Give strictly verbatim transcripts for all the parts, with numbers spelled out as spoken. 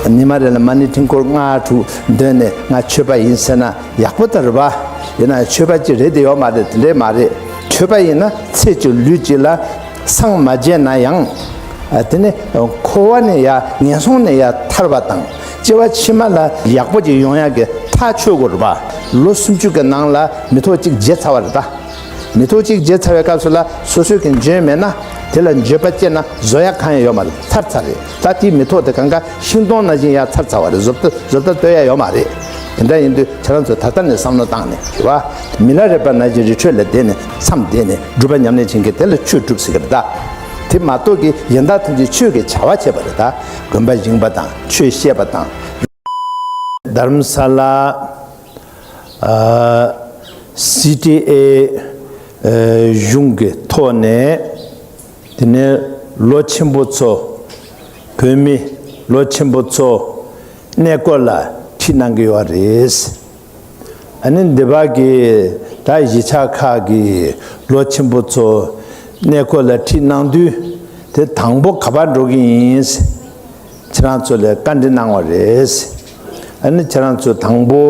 ཉི་མ་རེ་ལ་མ་ཎི་ཕྲེང་སྐོར་ལྔ་དྲུག་འདོན་ནས་ང་ཆོས་པ་ཡིན་ཟེར་ན་ཡག་པོ་ད་རེད་པ། ཡིན་ན་ཆོས་པ་ཅིག་རེད་དེ་ཡོད་མ་རེད། དེ་འདྲས་མ་རེད། ཆོས་པ་ཡིན་ན་ཚེ་གཅིག་ལུས་གཅིག་ལ་སངས་མ་རྒྱས་ན་ཡང་། ཨ། དེ་ནི་འཁོར་བ་ནས་ཡ་ངན་སོང་ནས་ཡ་ཐར་བ་དང་སྐྱེ་བ་ཕྱི་མ་ལ་ཡག་པོ་ཅིག་ཡོང་ཡག་གི་ཐག་ཆོད་དགོས་རེད་པ། ལོ་སུམ་ཅུ་གི་ནང་ལ་མི་ཐོག་གཅིག་བརྗེད་ཚར་བ་རེད་ད། མི་ཐོག་གཅིག་བརྗེད་ཚར་བའི་སྐབས་སུ་ལ་སོ་སོས་ཀྱི་འཇོན་མེད་ན་དེ་ལ་འགྱོད་པ་སྐྱེས་ན་བཟོ་ཡག་གང་ཡང་ཡོད་མ་རེད། ཚར་ཚར་རེད། ད་དེའི་མི་ཐོག་དེ་གང་ག་ཤིང་སྡོང་ནང་བཞིན་ཡར་ཚར་ཚར་བ་རེད། བཟོ་ལྟ་བཟོ་ལྟ་ལྟོས་ཡ་ཡོད་མ་རེད། དེ་འདྲ་ཡིན་དུས་ཁྱེད་རང་ཚོས་ད་ལྟ་ནས་བསམ་བློ་བཏང་ནས་རེད་བ། མི་ལ་རས་པ་ནང་བཞིན་རི་ཁྲོད་ལ་བསྡད་ནས་མཚམས་བསྡད་ནས་སྒྲུབ་པ་ཉམས་ལེན་བྱེད་མཁན་དེ་ལ་ཆོས་སྒྲུབ་ཟེར་གི་རེད་ད། དེ་མ་གཏོགས་ཀྱི་གཞན་དག་ཐམས་ཅད་ཆོས་ཀྱི་བྱ་བ་བྱེད་པ་རེད་ད། དགོན་པ་བཞེངས་པ་དང་ཆོས་བཤད་པ་དང་། དྷ་རམ་ས་ལ། ཨ། སི་ཊི་ཨེ། ཨ། གཞུང་གི་ཐོག་ནས་དེ་ནས་ལོ་ཆེན་པོ་ཚོ་བོད་མི་ལོ་ཆེན་པོ་ཚོ་གནས་སྐོར་ལ་ཁྲིད་གནང་གི་ཡོད་རེད། ཨ་ནི་འདི་བར་གྱི་ད་གཞིས་ཆགས་ཁག་གི་ལོ་ཆེན་པོ་ཚོ་གནས་སྐོར་ལ་ཁྲིད་གནང་དུས་དེ་དང་པོ་ག་པར་འགྲོ་གི་ཡིན། ཁྱེད་རང་ཚོ་ལ་བཀའ་འདྲི་གནང་བ་རེད། ཨ་ནི་ཁྱེད་རང་ཚོ་དང་པོ་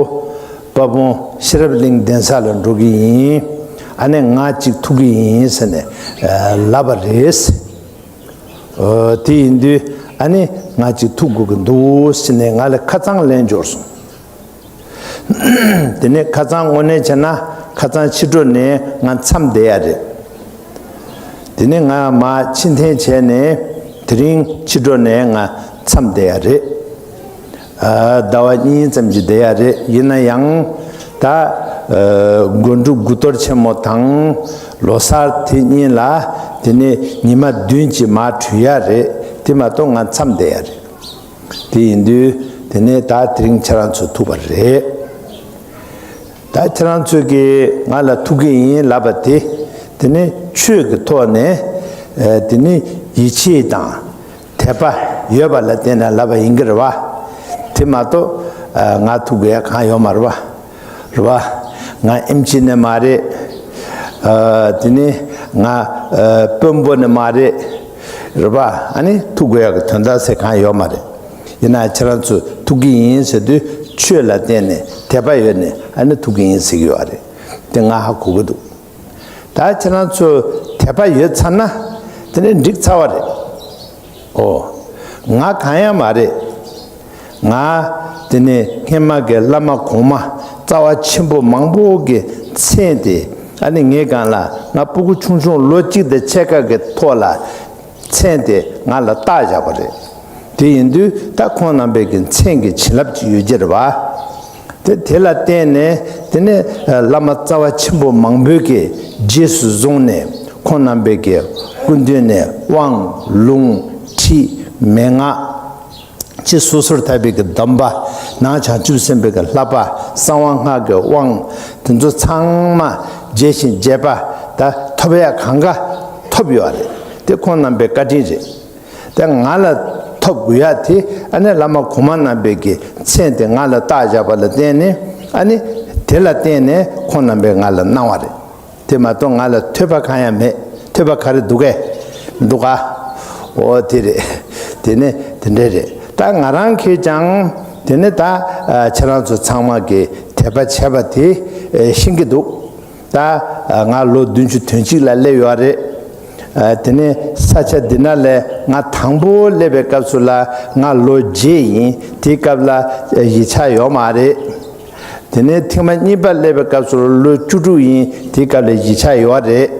དཔལ་སྤུངས་ཤེས་རབ་གླིང་གདན་ས་ལ་འགྲོ་གི་ཡིན། ཨ་ནི་ང་གཅིག་ཐུག་གི་ཡིན་ཟེར་ནས་ལབ་པ་རེད། ཨོ། དེ་ཡིན་དུས་ཨ་ནི་ང་གཅིག་ཐུག་དགོས་ཀྱི་འདུག་ཟེར་ནས་ང་ལ་ཁ་རྩང་ལེན་འབྱོར་སོང་། དེ་ནས་ཁ་རྩང་དངོས་གནས་བྱས་ན་ཁ་རྩང་ཕྱི་དྲོ་ནས་ང་མཚམས་བསྡད་ཡ་རེད། དེ་ནས་ང་མར་ཕྱིར་འཐེན་བྱས་ནས་དེ་རིང་ཕྱི་དྲོ་ནས་ང་མཚམས་བསྡད་ཡ་རེད། ཨ། ཟླ་བ་གཉིས་ཙམ་ཅིག་བསྡད་ཡ་རེད། ཡིན་ན་ཡང་ད། ཨ། དགུན་ཕྲུག་དགུ་གཏོར་ཆེན་མོ་དང་ལོ་གསར་དེ་གཉིས་ལ་དེ་ནས་ཉི་མ་བདུན་ཅིག་མར་བྲོས་ཡ་རེད། དེ་མ་གཏོགས་ང་མཚམས་བསྡད་ཡ་རེད། དེ་ཡིན་དུས་དེ་ནས་ད་དེ་རིང་ཁྱེད་རང་ཚོ་ཐུག་པ་རེད། ད་ཁྱེད་རང་ཚོས་ཀྱིས་ང་ལ་ཐུག་གི་ཡིན་ལབ་པ་དེ། དེ་ནི་ཆོས་ཀྱི་ཐོག་ནས། ཨ། དེ་ནི་ཡིད་ཆེས་དང་དད་པ་ཡོད་པ་ལ་བརྟེན་ནས་ལབ་པ་ཡིན་གྱི་རེད་བ། དེ་མ་གཏོགས། ཨ། ང་ཐུག་དགོས་ཡ་གང་ཡོད་མ་རེད་བ། རེད་བ། ང་ཨེམ་ཆི་ནས་མ་རེད། ཨ། དེ་ནི་ང་། ཨ། དཔོན་པོ་ནས་མ་རེད། རེད་བ། ཨ་ནི་ཐུག་དགོས་ཡ་གི་དོན་དག་ཟེར་གང་ཡོད་མ་རེད། ཡིན་ན་ཁྱེད་རང་ཚོ་ཐུག་གི་ཡིན་ཟེར་དུས་ཆོས་ལ་བརྟེན་ནས་དད་པ་ཡོད་ནས་ཨ་ནི་ཐུག་གི་ཡིན་ཟེར་གི་ཡོད་རེད། དེ་ང་ཧ་གོ་གི་འདུག་ད་ཁྱེད་རང་ཚོ་དད་པ་ཡོད་ཚར་ན་དེ་ནས་འགྲིག་ཚར་བ་རེད། ཨོ། ང་གང་ཡང་མ་རེད། ང་དེ་ནས་སྔན་མ་གི་བླ་མ་གོང་མ་རྩ་བ་ཆེན་པོ་མང་པོ་གི་མཚན་དེ་ཨ་ནི་ངའི་སྒང་ལ་ང་སྤུ་གུ་ཆུང་ཆུང་ལོ་གཅིག་དང་ཕྱེད་ཀ་གི་ཐོག་ལ་མཚན་དེ་ང་ལ་བཏགས་བཞག་པ་རེད། དེ་ཡིན་དུས་ད་ཁོང་རྣམ་པའི་གི་མཚན་གྱི་བྱིན་རླབས་ཅིག་ཡོད་ཀྱི་རེད་བ། དེ་དེ་ལ་བརྟེན་ནས་དེ་ནས་བླ་མ་རྩ་བ་ཆེན་པོ་མང་པོས་ཀྱི་རྗེས་སུ་བཟུང་ནས་ཁོང་རྣམ་པའི་གི་སྐུ་མདུན་ནས་དབང་ལུང་ཁྲིད་མན་ངག་ཕྱི་སོ་སོར་ཐར་པའི་གི་སྡོམ་པ། ནང་བྱང་ཆུབ་སེམས་དཔའི་གི་བསླབ་པ། གསང་བ་སྔགས་ཀྱི་དབང་དེ་ཚོ་ཚང་མ་རྒྱས་ཤིང་རྒྱས་པ་ད་ཐོབ་ཡ་གང་ག་ཐོབ་ཡོད་རེད། དེ་ཁོང་རྣམ་པའི་བཀའ་དྲིན་རེད། དེ་ང་ལ་ཐོབ་དགོས་ཡ་དེ་ཨ་ནི་བླ་མ་གོང་མ་རྣམ་པའི་གི་མཚན་དེ་ང་ལ་བཏགས་བཞག་པ་ལ་བརྟེན་ནས་ཨ་ནི་དེ་ལ་བརྟེན་ནས་ཁོང་རྣམ་པས་ང་ལ་གནང་བ་རེད། དེ་མ་གཏོགས་ང་ལ་ཐོས་པ་གང་ཡང་མེད། ཐོས་པ་ག་རེ་འདུག་གས། འདུག་ག། ཨོ་དེ་རེད། དེ་ནི་དེ་འདྲས་རེད། ད་ང་རང་གིས་ཀྱང་དེ་ནི་ད་ཨ་ཁྱེད་རང་ཚོ་ཚང་མ་གི་དད་པ་བྱས་པ་དེ་ཨེ་ཤེས་ཀྱི་འདུག་ད་ང་ལོ་བདུན་ཅུ་དོན་གཅིག་ལ་སླེབས་ཡོད་རེད། དེ་ནས་ས་ཆ་འདི་ན་ལས་ང་དང་པོ་སླེབས་པའི་སྐབས་སུ་ལ་ང་ལོ་བརྒྱད་ཡིན། དེའི་སྐབས་ལ་གཞིས་ཆགས་ཡོད་མ་རེད། དེ་ནས་ཐེངས་མ་གཉིས་པ་སླེབས་པའི་སྐབས་སུ་ལོ་བཅུ་དྲུག་ཡིན། དེའི་སྐབས་ལ་གཞིས་ཆགས་ཡོད་རེད།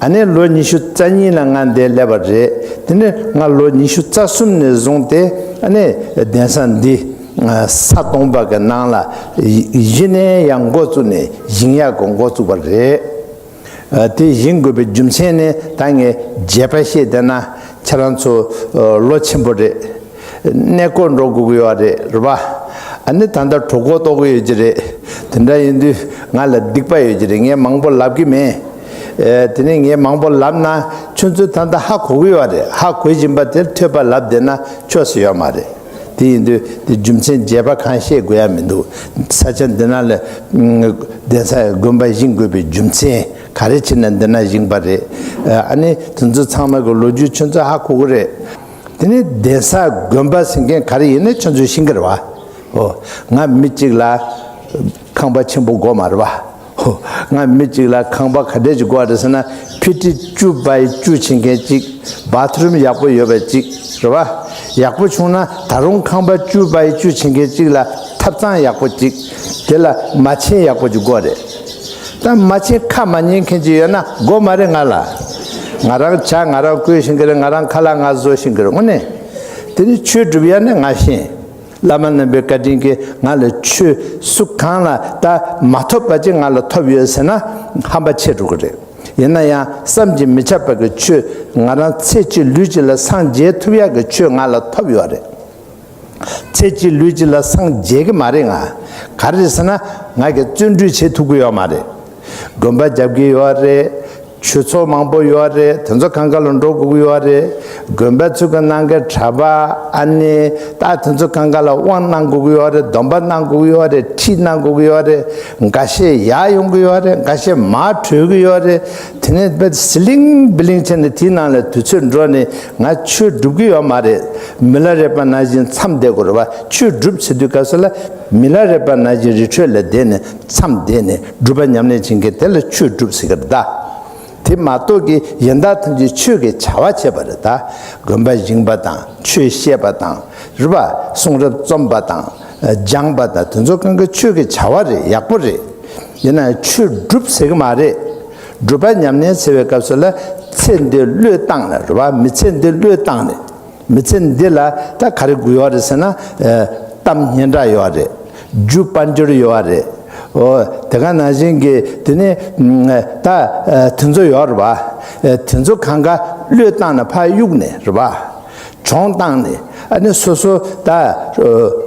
ཨ་ནི་ལོ་ཉི་ཤུ་རྩ་གཉིས་ལ་ང་འདིར་སླེབས་པ་རེད། དེ་ནས་ང་ལོ་ཉི་ཤུ་རྩ་གསུམ་ནས་བཟུང་སྟེ་ཨ་ནི་གདན་ས་འདི་ས་སྟོང་པ་གི་ནང་ལ་གཞི་ནས་ཡང་འགོ་བཙུགས་ནས་བཞེངས་ཡག་གི་འགོ་བཙུགས་པ་རེད། དེ་བཞེངས་དགོས་པའི་རྒྱུ་མཚན་ནི་ད་ངས་རྒྱས་པ་བཤད་བསྡད་ན་ཁྱེད་རང་ཚོ་ལོ་ཆེན་པོ་རེད། གནས་སྐོར་འགྲོ་དགོས་ཀྱི་ཡོད་རེད། རེད་པ། ཨ་ནི་ད་ལྟ་གྲོད་ཁོག་ལྟོགས་ཀྱི་ཡོད་ཀྱི་རེད། དེ་འདྲ་ཡིན་དུས་ང་ལ་སྡིག་པ་ཡོད་ཀྱི་རེད། ངས་མང་པོ་ལབ་ཀྱི་མེད། དེ་ནས་ངས་མང་པོ་ལབ་ན་ཁྱོད་ཚོས་ད་ལྟ་ཧ་གོ་གི་ཡོད་རེད། ཧ་གོ་བཞིན་པ་དེར་ཐོས་པ་ལབ་བསྡད་ན་ཆོག་ས་ཡོད་མ་རེད། དེ་ཡིན་དུས་དེ་རྒྱུ་མཚན་རྒྱས་པ་གང་བཤད་དགོས་ཡ་མི་འདུག་ས་ཆ་འདི་ན་ལ་གདན་ས་དགོན་པ་བཞེངས་དགོས་པའི་རྒྱུ་མཚན་ག་རེ་བྱས་ནས་འདི་ན་བཞེངས་པ་རེད། ཨ་ནི་དེ་ཚོ་ཚང་མ་གི་ལོ་རྒྱུས་ཁྱོད་ཚོ་ཧ་གོ་གི་རེད། དེ་ནི་གདན་ས་དགོན་པ་ཟེར་མཁན་ག་རེ་ཡིན་ནི་ཁྱོད་ཚོས་ཤེས་ཀྱི་རེད་བ། ཨོ། ང་མི་གཅིག་ལ་ཁང་པ་ཆེན་པོ་དགོས་མ་རེད་བ། ཨོ། ང་མི་གཅིག་ལ་ཁང་པ་ག་འདྲས་ཅིག་དགོས་རེད་ཟེར་ན། ཕི་ཊི་བཅུ་བའི་བཅུ་བྱེད་མཁན་གཅིག་བཱ་ཐི་རུམ་ཡག་པོ་ཡོད་པ་གཅིག་རེད་བ། ཡག་པོ་བྱུང་ན་ད་རུང་ཁང་པ་བཅུ་བའི་བཅུ་བྱེད་མཁན་གཅིག་ལ་ཐབ་ཚང་ཡག་པོ་གཅིག་དེ་ལ་མ་ཆེན་ཡག་པོ་ཅིག་དགོས་རེད། ད་མ་ཆེན་ཁ་མ་ཉན་མཁན་ཅིག་ཡོད་ན་དགོས་མ་རེད་ང་ལ། ང་རང་ཇ་ང་རང་བསྐོལ་ཤེས་ཀྱི་རེད། ང་རང་ཁ་ལག་ང་བཟོ་ཤེས་ཀྱི་རེད། དངོས་གནས། དེ་ནི་ཆོས་སྒྲུབ་ཡ་ནི་ང་ཤེས། བླ་མ་རྣམ་པའི་བཀའ་དྲིན་གྱིས་ང་ལ་ཆོས་སུ་གང་ལ་ད་མ་ཐོབ་པ་ཅིག་ང་ལ་ཐོབ་ཡོད་ཟེར་ན་ཧམ་པ་ཆེ་འགྲོ་གི་རེད། ཡིན་ན་ཡང་བསམ་གྱིས་མི་ཁྱབ་པ་གི་ཆོས་ང་རང་ཚེ་གཅིག་ལུས་གཅིག་ལ་སངས་རྒྱས་ཐུབ་ཡག་གི་ཆོས་ང་ལ་ཐོབ་ཡོད་རེད། ཚེ་གཅིག་ལུས་གཅིག་ལ་སངས་རྒྱས་ཀྱི་མ་རེད་ང་། ག་རེ་རེད་ཟེར་ན་ང་གི་བརྩོན་འགྲུས་བྱེད་ཐུབ་ཀྱི་ཡོད་མ་རེད། དགོན་པ་རྒྱབ་ཀྱི་ཡོད་རེད། ཆོས་ཚོགས་མང་པོ་ཡོད་རེད། དེ་ཚོ་གང་ག་ལ་འགྲོ་དགོས་ཀྱི་ཡོད་རེད། དགོན་པ་ཚོ་གི་ནང་གི་གྲྭ་པ་ཨ་ནེ་ད་དེ་ཚོ་གང་ག་ལ་དབང་གནང་དགོས་ཀྱི་ཡོད་རེད། སྡོམ་པ་གནང་དགོས་ཀྱི་ཡོད་རེད། ཁྲིད་གནང་དགོས་ཀྱི་ཡོད་རེད། འགའ་ཤས་ཡར་ཡོང་གི་ཡོད་རེད། འགའ་ཤས་མར་བྲོས་ཀྱི་ཡོད་རེད། དེ་ནས་དཔེ་སི་ལིང་བི་ལིང་བྱས་ནས་དེའི་ནང་ལ་དུས་ཚོད་འགྲོ་ནས་ང་ཆོས་སྒྲུབ་ཀྱི་ཡོད་མ་རེད། མི་ལ་རས་པ་ནང་བཞིན་མཚམས་བསྡད་དགོས་རེད་བ། ཆོས་སྒྲུབ་ཟེར་དུས་སྐབས་སུ་ལ་མི་ལ་རས་པ་ནང་བཞིན་རི་ཁྲོད་ལ་བསྡད་ནས་མཚམས་བསྡད་ནས་སྒྲུབ་པ་ཉམས་ལེན་བྱེད་མཁན་དེ་ལ་ཆོས་སྒྲུབ་ཟེར་གི་རེད་ད། དེ་མ་གཏོགས་ཀྱི་ཡོན་བདག་ཐམས་ཅད་ཆོས་ཀྱི་བྱ་བ་བྱེད་པ་རེད་ད། དགོན་པ་བཞེངས་པ་དང་ཆོས་བཤད་པ་དང་རེད་བ། གསུང་རབ་རྩོམ་པ་དང་སྦྱངས་པ་དང་དེ་ཚོ་གང་ག་ཆོས་ཀྱི་བྱ་བ་རེད། ཡག་པོ་རེད། ཡིན་ན་ཆོས་སྒྲུབ་ཟེར་གི་མ་རེད། སྒྲུབ་པ་ཉམས་ལེན་ཟེར་བའི་སྐབས་སུ་ལ་ཚེ་འདི་བློས་བཏང་ནས་རེད་བ། མི་ཚེ་འདི་བློས་བཏང་ནས། མི་ཚེ་འདི་ལ་ད་ག་རེ་དགོས་ཡོད་རེད་ཟེར་ན། ཨ། གཏམ་སྙན་གྲགས་ཡོད་རེད། རྒྱུ་དཔལ་འབྱོར་ཡོད་རེད། ཨོ། དེ་ག་ནང་བཞིན་གྱི་དེ་ནས་ད་ཨ་དེ་ཚོ་ཡོད་རེད་བ། ཨ་དེ་ཚོ་གང་ག་བློས་བཏང་ནས་ཕར་གཡུགས་ནས་རེད་བ། གྱོང་བཏང་ནས་ཨ་ནི་སོ་སོ་ད་ཨ་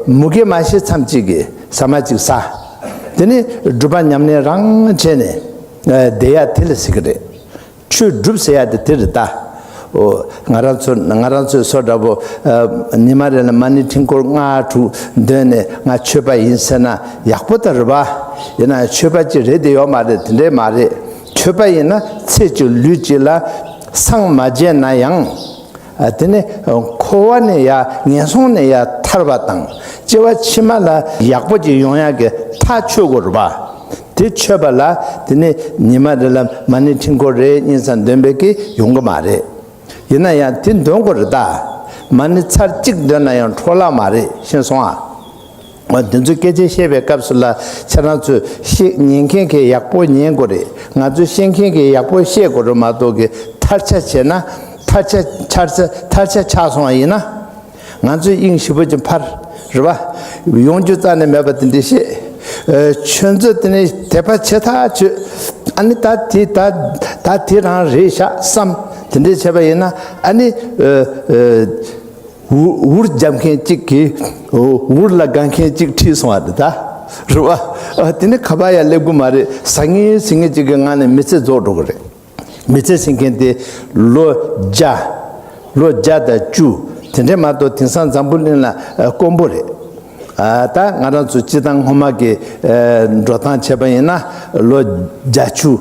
མུ་གེ་མ་ཤི་ཙམ་ཅིག་གི་ཟ་མ་ཅིག་ཟ། དེ་ནས་སྒྲུབ་པ་ཉམས་ལེན་རང་བྱས་ནས་ཨ་བསྡད་ཡ་དེ་ལ་ཟེར་གི་རེད། ཆོས་སྒྲུབ་ཟེར་ཡ་དེ་དེ་རེད་ད། ཨོ། ང་རང་ཚོ་ང་རང་ཚོའི་བཟོ་འདྲ་པོ་ཨ་ཉི་མ་རེ་ལ་མ་ཎི་ཕྲེང་སྐོར་ལྔ་དྲུག་འདོན་ནས་ང་ཆོས་པ་ཡིན་ཟེར་ན་ཡག་པོ་ད་རེད་པ། ཡིན་ན་ཆོས་པ་ཅིག་རེད་དེ་ཡོད་མ་རེད། དེ་འདྲས་མ་རེད། ཆོས་པ་ཡིན་ན་ཚེ་གཅིག་ལུས་གཅིག་ལ་སངས་མ་རྒྱས་ན་ཡང་། ཨ་དེ་ནི་འཁོར་བ་ནས་ཡ་ངན་སོང་ནས་ཡ་ཐར་བ་དང་སྐྱེ་བ་ཕྱི་མ་ལ་ཡག་པོ་ཅིག་ཡོང་ཡག་གི་ཐག་ཆོད་དགོས་རེད་པ། དེ་ཆོད་པ་ལ་དེ་ནི་ཉི་མ་རེ་ལ་མ་ཎི་ཕྲེང་སྐོར་རེ་གཉིས་ཙམ་འདོན་པའི་གི་ཡོང་གི་མ་རེད། ཡིན་ན་ཡང་དེ་འདོན་དགོས་རེད་ད། མ་ཎི་ཚར་གཅིག་འདོན་ན་ཡང་འཕྲོ་བརླག་མ་རེད། ཤེས་སོང་ཨ། འོ། འདི་ཚོ་སྐད་ཆ་བཤད་པའི་སྐབས་སུ་ལ་ཁྱེད་རང་ཚོས་ཤེས་ཉན་མཁན་གྱིས་ཡག་པོ་ཉན་དགོས་རེད། ང་ཚོས་ཤེས་མཁན་གྱིས་ཡག་པོ་བཤད་དགོས་རེད་མ་གཏོགས་གི་ཐལ་ཆ་བྱས་ན་ཐལ་ཆ་ཆགས་ཚེ་ཐལ་ཆ་ཆགས་སོང་བ་ཡིན་ན། ང་ཚོས་དབྱིངས་ཞིབ་པོ་ཅིག་ཕར་རེད་བ། ཡོང་རྒྱུ་རྩ་ནས་མེད་པ་དེ་འདྲ་བཤད། ཨ་ཁྱོད་ཚོས་དེ་ནས་དད་པ་བྱེད་ཐག་ཆོད། ཨ་ནི་ད་དེ་ད་ད་དེ་རང་རེད་ཤག་བསམ་དེ་འདྲ་བྱས་པ་ཡིན་ན་ཨ་ནི་ཨ་ཨ་འུར་འུར་རྒྱབ་མཁན་གཅིག་གིས་འུར་ལ་དགའ་མཁན་གཅིག་ཁྲིད་སོང་བ་རེད་ད། རེད་བ། ཨ་དེ་ནས་ཁ་པར་ཡར་སླེབས་གི་མ་རེད། ཟ་ངེ་ཟིང་ངེ་གཅིག་གི་ངང་ནས་མི་ཚེ་རྫོགས་འགྲོ་གི་རེད། མི་ཚེ་ཟེར་མཁན་དེ་ལོ་བརྒྱ། ལོ་བརྒྱ་དང་བཅུ། དེ་འདྲས་མ་གཏོགས་དེང་སང་འཛམ་བུ་གླིང་ལ་ཨ་དཀོན་པོ་རེད། ཨ་ད་ང་རང་ཚོ་སྤྱི་བཏང་སྔོན་མ་གི་ཨ་འགྲོ་སྟངས་བྱས་པ་ཡིན་ན་ལོ་བརྒྱད་ཅུ་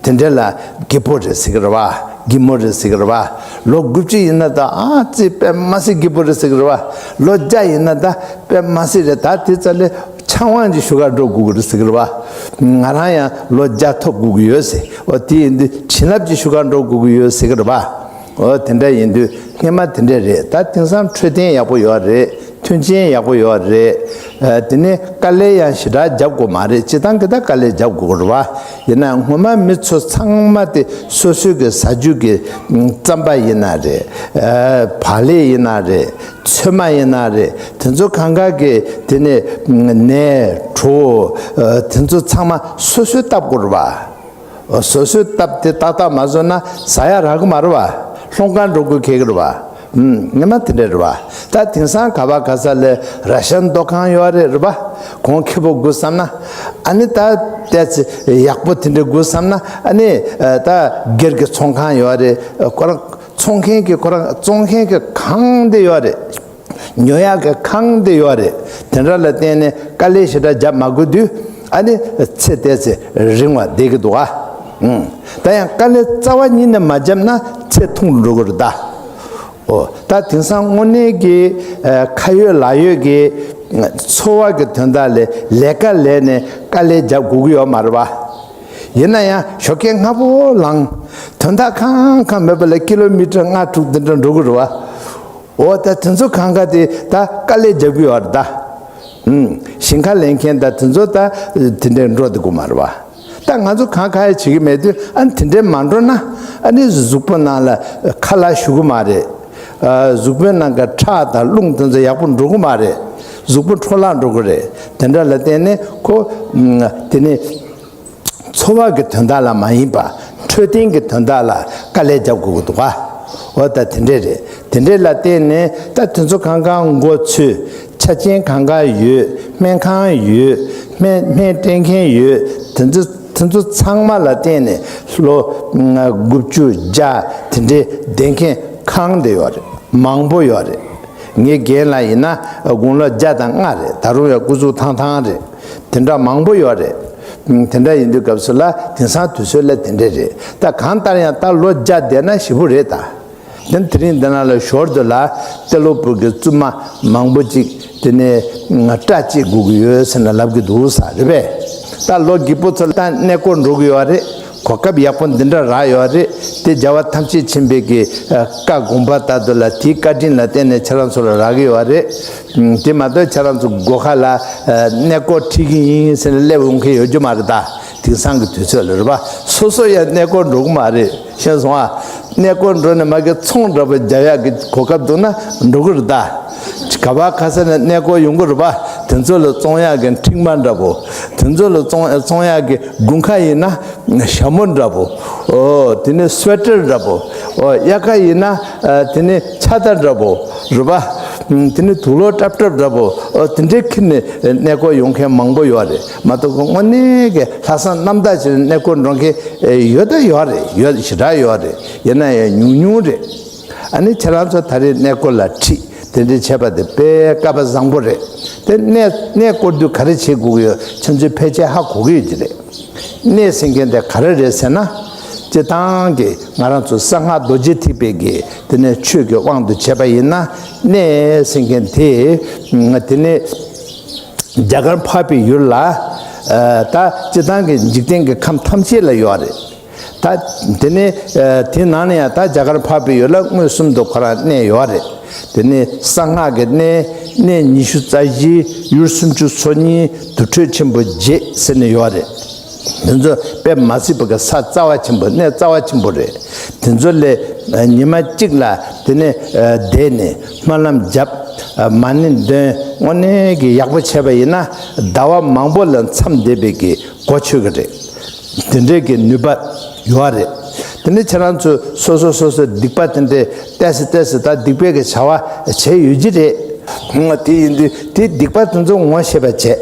དེ་འདྲས་ལ་སྐྱིད་པོ་རེད་ཟེར་གི་རེད་བ། སྐྱིད་མོ་རེད་ཟེར་གི་རེད་བ། ལོ་དགུ་བཅུ་ཡིན་ན་ད་ཨ་ཙི་དཔེ་མ་སྲིད་སྐྱིད་པོ་རེད་ཟེར་གི་རེད་བ། ལོ་བརྒྱ་ཡིན་ན་ད་དཔེ་མ་སྲིད་རེད། ད་དེ་ཙ་ལས་ཆང་དབང་གི་ཤུ་གར་འགྲོ་དགོས་ཀྱི་རེད་ཟེར་གི་རེད་བ། ང་རང་ཡང་ལོ་བརྒྱ་ཐོབ་དགོས་ཀྱི་ཡོད་ཟེར། འོ་དེ་ཡིན་དུས་བྱིན་རླབས་ཀྱི་ཤུ་གར་འགྲོ་དགོས་ཀྱི་ཡོད་ཟེར་གི་རེད་བ། འོ་དེ་འདྲ་ཡིན་དུས་སྔོན་མ་དེ་འདྲ་རེད། ད་དེང་སང་འཕྲོད་བསྟེན་ཡག་པོ་ཡོད་རེད། མཐུན་རྐྱེན་ཡག་པོ་ཡོད་རེད། ཨ་དེ་ནས་དཀའ་ལས་ཡང་ཞེ་དྲག་རྒྱབ་དགོས་མ་རེད། སྤྱི་བཏང་གི་ད་དཀའ་ལས་རྒྱབ་དགོས་རེད་བ། ཡིན་ན་སྔོན་མ་མི་ཚོ་ཚང་མ་དེ་སོ་སོའི་གི་ཟ་རྒྱུ་གི་རྩམ་པ་ཡིན་ན་རེད། ཨ་བག་ལེབ་ཡིན་ན་རེད། ཚོད་མ་ཡིན་ན་རེད། དེ་ཚོ་གང་ག་གི་དེ་ནས་ནས་གྲོ་ཨ་དེ་ཚོ་ཚང་མ་སོ་སོས་བཏབ་དགོས་རེད་བ། སོ་སོས་བཏབ་དེ་ཏག་ཏག་མ་བཟོས་ན་ཟ་ཡ་རག་གི་མ་རེད་བ། སློང་གར་འགྲོ་དགོས་ཁེལ་གི་རེད་བ། ཨུམ། སྔོན་མ་དེ་འདྲ་རེད་བ། ད་དེང་སང་ག་བ་ག་ས་ལ་ར་ཤན་འདོད་ཁང་ཡོད་རེད་རེད་བ། གོང་ཁེ་པོ་དགོས་བསམ་ན། ཨ་ནི་ད་ཏོག་ཙམ་ཡག་པོ་དེ་འདྲ་དགོས་བསམ་ན་ཨ་ནི་ད་སྒེར་གྱི་ཚོང་ཁང་ཡོད་རེད། ཁོ་རང་ཚོང་མཁན་གྱི་ཁོ་རང་བཙོང་མཁན་གྱི་ཁང་དེ་ཡོད་རེད། ཉོ་ཡག་གི་ཁང་དེ་ཡོད་རེད། དེ་འདྲ་ལ་བརྟེན་ནས་དཀའ་ལས་ཞེ་དྲག་རྒྱབ་མ་དགོས་དུས་ཨ་ནི་ཚེ་ཏོག་ཙམ་རིང་བ་བསྡད་ཀྱི་འདུག་ཨ། ཨུམ། ད་ཡང་དཀའ་ལས་རྩ་བ་ཉིད་ནས་མ་བརྒྱབ་ན་ཚེ་ཐུང་རུ་འགྲོ་གི་རེད་ད། ཨོ། ད་དེང་སང་དངོས་གནས་ཀྱི་ཨ་ཁ་ཡོད་ལག་ཡོད་ཀྱི་འཚོ་བ་གི་དོན་དག་ལས་ལས་ཀ་ལས་ནས་དཀའ་ལས་རྒྱབ་དགོས་ཀྱི་ཡོད་མ་རེད་པ། ཡིན་ན་ཡང་ཞོགས་ཀས་སྔ་པོ་ལངས། དོན་དག་གང་གང་མེད་པ་ལ་ཀི་ལོ་མི་ཊར་ལྔ་དྲུག་འདི་འདྲ་འགྲོ་གི་རེད་པ། ཨོ། ད་དེ་ཚོ་གང་ག་དེ་ད་དཀའ་ལས་རྒྱབ་ཀྱི་ཡོད་རེད་ད། ཨུམ། ཞིང་ཁ་ལས་མཁན་ད་དེ་ཚོ་ད་དེ་འདྲ་འགྲོ་བསྡད་ཀྱི་མ་རེད་པ། ད་ང་ཚོ་གང་ག་ཡ་བྱེད་ཀྱི་མེད་དུས་ཨ་ནི་དེ་འདྲས་མ་འགྲོ་ན་ཨ་ནི་གཟུགས་པོ་ནང་ལ་ཁ་ལག་ཞུ་གི་མ་རེད། ཨ། གཟུགས་པོའི་ནང་གི་ཁྲག་དང་རླུང་དེ་ཚོ་ཡག་པོ་འགྲོ་གི་མ་རེད། གཟུགས་པོ་འཕྲོ་བརླག་འགྲོ་གི་རེད། དེ་འདྲ་ལ་བརྟེན་ནས་ཁོ་ཨ་དེ་ནི་འཚོ་བ་གི་དོན་དག་ལ་མ་ཡིན་པ་འཕྲོད་བསྟེན་གྱི་དོན་དག་ལ་དཀའ་ལས་རྒྱབ་དགོས་ཀྱི་འདུག་ག་འོ་ད་དེ་འདྲས་རེད། དེ་འདྲས་ལ་བརྟེན་ནས་ད་དེ་ཚོ་གང་ག་མགོ་ཚོས། ཆ་རྐྱེན་གང་ག་ཡོད། སྨན་ཁང་ཡོད། སྨན་སྨན་སྤྲད་མཁན་ཡོད། དེ་ཚོ་དེ་ཚོ་ཚང་མ་ལ་བརྟེན་ནས་ལོ་དགུ་བཅུ་བརྒྱ་དེ་འདྲའི་བསྡད་མཁན་གང་དེ་ཡོད་རེད། མང་པོ་ཡོད་རེད། ངའི་རྒན་ལགས་ཡིན་ན་དགུང་ལོ་བརྒྱ་དང་ལྔ་རེད། ད་རུང་ཡང་སྐུ་གཟུགས་ཐང་ཐང་རེད། དེ་འདྲ་མང་པོ་ཡོད་རེད། དེ་འདྲ་ཡིན་དུས་སྐབས་སུ་ལ་དེང་སང་དུས་ཚོད་ལ་དེ་འདྲ་རེད། ད་གང་ལྟར་ཡང་ད་ལོ་བརྒྱ་བསྡད་ན་ཞེ་པོ་རེད་ད། དེ་དེ་རིང་འདི་ན་ལ་ཞོར་དུ་ལ་ཏེ་ལོ་བུ་གི་བཙུན་མ་མང་པོ་ཅིག་དེ་ནས་སྐྲ་བཅད་དགོས་ཀྱི་ཡོད་ཟེར་ན་ལབ་ཀྱི་འདུག་ས་རེད་པས། ད་ལོ་རྒས་པོ་ཚོ་ད་གནས་སྐོར་འགྲོ་གི་ཡོད་རེད། གོ་སྐབས་ཡག་པོ་འདི་འདྲ་རག་ཡོད་རེད། དེ་རྒྱལ་བ་ཐམས་ཅད་མཁྱེན་པའི་གི་བཀའ་དགོངས་པ་ལྟར་དུ་ལ་དེའི་བཀའ་དྲིན་ལ་བརྟེན་ནས་ཁྱེད་རང་ཚོ་ལ་རག་གི་ཡོད་རེད། དེ་མ་གཏོགས་ཁྱེད་རང་ཚོ་སྒོ་ཁ་ལ་གནས་སྐོར་ཁྲིད་ཀྱི་ཡིན་ཟེར་ནས་སླེབས་འོང་མཁན་ཡོད་རྒྱུ་མ་རེད་ད། དེང་སང་གི་དུས་ཚོད་ལ་རེད་པ། སོ་སོ་ཡང་གནས་སྐོར་འགྲོ་གི་མ་རེད། ཤེས་སོང་ཨ། གནས་སྐོར་འགྲོ་ནས་མ་གི་ཚོང་འདྲ་པོ་རྒྱག་ཡག་གི་གོ་སྐབས་འདུག་ན་འགྲོ་གི་རེད་ད། ག་བ་ག་ས་ནས་གནས་སྐོར་ཡོང་གི་རེད་པ། དེ་ཚོ་ལ་བཙོང་ཡག་གི་མཁྲིག་མ་འདྲ་པོ། དེ་ཚོ་ལ་བཙོང་བཙོང་ཡག་གི་དགུན་ཁ་ཡིན་ན་ཞྭ་མོ་འདྲ་པོ། ཨོ། དེ་ནས་སུ་ཝེ་ཊར་འདྲ་པོ། ཨོ། དབྱར་ཁ་ཡིན་ན་ཨ་དེ་ནས་ཕྱག་དར་འདྲ་པོ། རེད་པ། དེ་ནས་དུག་ལོག་ཏྲབ་ཏྲབ་འདྲ་པོ། ཨོ། དེ་འདྲའི་ཁྱེར་ནས་གནས་སྐོར་ཡོང་མཁན་མང་པོ་ཡོད་རེད། མ་གཏོགས་དངོས་གནས་ཀྱི་ལྷག་བསམ་རྣམ་དག་བྱས་ནས་གནས་སྐོར་འགྲོ་མཁན་ཡོད་ད་ཡོད་རེད། ཡོད་ཞེ་དྲག་ཡོད་རེད། ཡིན་ན་ཡང་ཉུང་ཉུང་རེད། ཨ་ནི་ཁྱེད་རང་ཚོ་ད་རེས་གནས་སྐོར་ལ་ཁྲིད་དེ་འདྲའི་བྱས་པ་དེ་དཔེ་སྐལ་པ་བཟང་པོ་རེད། དེ་གནས་གནས་སྐོར་དུས་ག་རེ་བྱེད་དགོས་ཀྱི་ཡོད། ཁྱེད་ཚོས་ཕལ་ཆེར་ཧ་གོ་གི་ཡོད་ཀྱི་རེད། གནས་ཟེར་མཁན་དེ་ག་རེ་རེད་ཟེར་ན། སྤྱིར་བཏང་གི་ང་རང་ཚོ་གསང་སྔགས་རྡོ་རྗེ་ཐེག་པའི་གི་དེ་ནས་ཆོས་ཀྱི་དབང་དུ་བྱས་པ་ཡིན་ན། གནས་ཟེར་མཁན་དེ་དེ་ནས་རྒྱ་གར་འཕགས་པའི་ཡུལ་ལ་ད་སྤྱིར་བཏང་གི་འཇིག་རྟེན་གྱི་ཁམས་ཐམས་ཅད་ལ་ཡོད་རེད། ད་དེ་ནས་དེ་ནང་ནས་ཡང་ད་རྒྱ་གར་འཕགས་པའི་ཡུལ་ལ་མངོན་སུམ་དུ་ཁོ་རང་གནས་ཡོད་རེད། དེ་ནས་གསང་སྔགས་ཀྱི་གནས་གནས་ཉི་ཤུ་རྩ་བཞི། ཡུལ་སུམ་ཅུ་སོ་གཉིས། དུར་ཁྲོད་ཆེན་པོ་བརྒྱད་ཟེར་ནས་ཡོད་རེད། དེ་ཚོ་དཔེ་མ་སྲིད་པ་གི་ས་རྩ་བ་ཆེན་པོ། གནས་རྩ་བ་ཆེན་པོ་རེད། དེ་ཚོ་ལས་ཉི་མ་གཅིག་ལ་དེ་ནས་བསྡད་ནས་སྨོན་ལམ་བརྒྱབ། མ་ཎི་འདོན། དངོས་གནས་ཀྱི་ཡག་པོ་བྱས་པ་ཡིན་ན་ཟླ་བ་མང་པོ་ལ་མཚམས་བསྡད་པའི་གི་གོ་ཆོད་ཀྱི་རེད། དེ་འདྲའི་གི་ནུས་པ་ཡོད་རེད། དེ་ནས་ཁྱེད་རང་ཚོས་སོ་སོ་སོ་སོའི་སྡིག་པ་དེ་འདྲའི་ཏོག་ཙམ་ཏོག་ཙམ་ད་སྡིག་པའི་གི་བྱ་བ་བྱས་ཡོད་ཀྱི་རེད། དེ་ཡིན་དུས་དེ་སྡིག་པ་དེ་ཚོ་ངོ་ཤེས་པ་བྱས།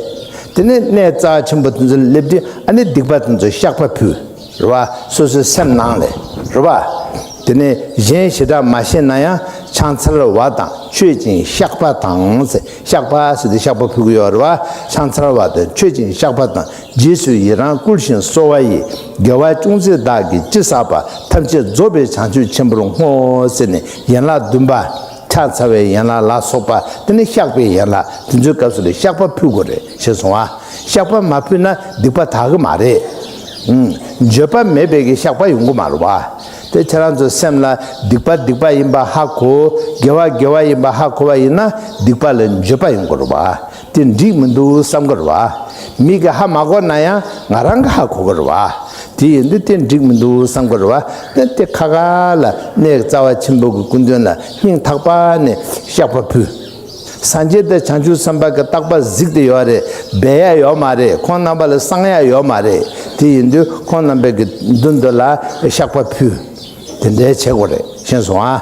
དེ་ནས་གནས་རྩ་ཆེན་པོ་དེ་ཚོ་སླེབས་དུས་ཨ་ནི་སྡིག་པ་དེ་ཚོ་བཤགས་པ་ཕུལ། རེད་བ། སོ་སོའི་སེམས་ནང་ལས། རེད་བ། དེ་ནས་གཞན་ཞེ་དྲག་མ་ཤེས་ན་ཡང་ཕྱག་འཚལ་བ་དང་མཆོད་ཅིང་བཤགས་པ་དང་ཟེར། བཤགས་པ་ཟེར་དུས་བཤགས་པ་ཕུལ་གྱི་ཡོད་རེད་བ། ཕྱག་འཚལ་བ་དང་མཆོད་ཅིང་བཤགས་པ་དང་། རྗེས་སུ་ཡི་རང་བསྐུལ་ཞིང་གསོལ་བ་ཡི། དགེ་བ་ཅུང་ཟད་བདག་གིས་ཅི་བསགས་པ། ཐམས་ཅད་རྫོགས་པའི་བྱང་ཆུབ་ཆེན་པོར་བསྔོ་ཟེར་ནས་ཡན་ལག་བདུན་པ། ཕྱག་འཚལ་བའི་ཡན་ལག་ལ་སོགས་པ། དེ་ནས་བཤགས་པའི་ཡན་ལག་དེ་ཚོའི་སྐབས་སུ་ལ་བཤགས་པ་ཕུལ་དགོས་རེད། ཤེས་སོང་ཨ། བཤགས་པ་མ་ཕུལ་ན་སྡིག་པ་དག་གི་མ་རེད། ཨུམ། འགྱོད་པ་མེད་པའི་གི་བཤགས་པ་ཡོང་གི་མ་རེད་བ། དེ་ཁྱེད་རང་ཚོའི་སེམས་ལ་སྡིག་པ་སྡིག་པ་ཡིན་པ་ཧ་གོ། དགེ་བ་དགེ་བ་ཡིན་པ་ཧ་གོ་བ་ཡིན་ན་སྡིག་པ་ལ་འགྱོད་པ་ཡོང་གི་རེད་བ། དེ་འགྲིག་མི་འདུག་བསམ་གི་རེད་བ། མི་གིས་ཧ་མ་གོ་ན་ཡང་ང་རང་གིས་ཧ་གོ་གི་རེད་བ། དེ་ཡིན་དུས་དེ་འགྲིག་མི་འདུག་བསམ་གི་རེད་བ། དེ་དེ་ཁ་ཁ་ལ་གནས་རྩ་བ་ཆེན་པོ་གི་སྐུ་མདུན་ལ་སྙིང་ཐག་པ་ནས་བཤགས་པ་ཕུལ། སངས་རྒྱས་དང་བྱང་ཆུབ་སེམས་དཔའ་གི་རྟག་པ་གཟིགས་ཏེ་ཡོད་རེད། སྦས་ཡ་ཡོད་མ་རེད། ཁོང་རྣམ་པ་ལ་གསང་ཡ་ཡོད་མ་རེད། དེ་ཡིན་དུས་ཁོང་རྣམ་པའི་གི་མདུན་དུ་ལ་བཤགས་པ་ཕུལ། དེ་འདྲའི་བྱེད་དགོས་རེད། ཤེས་སོང་ཨ།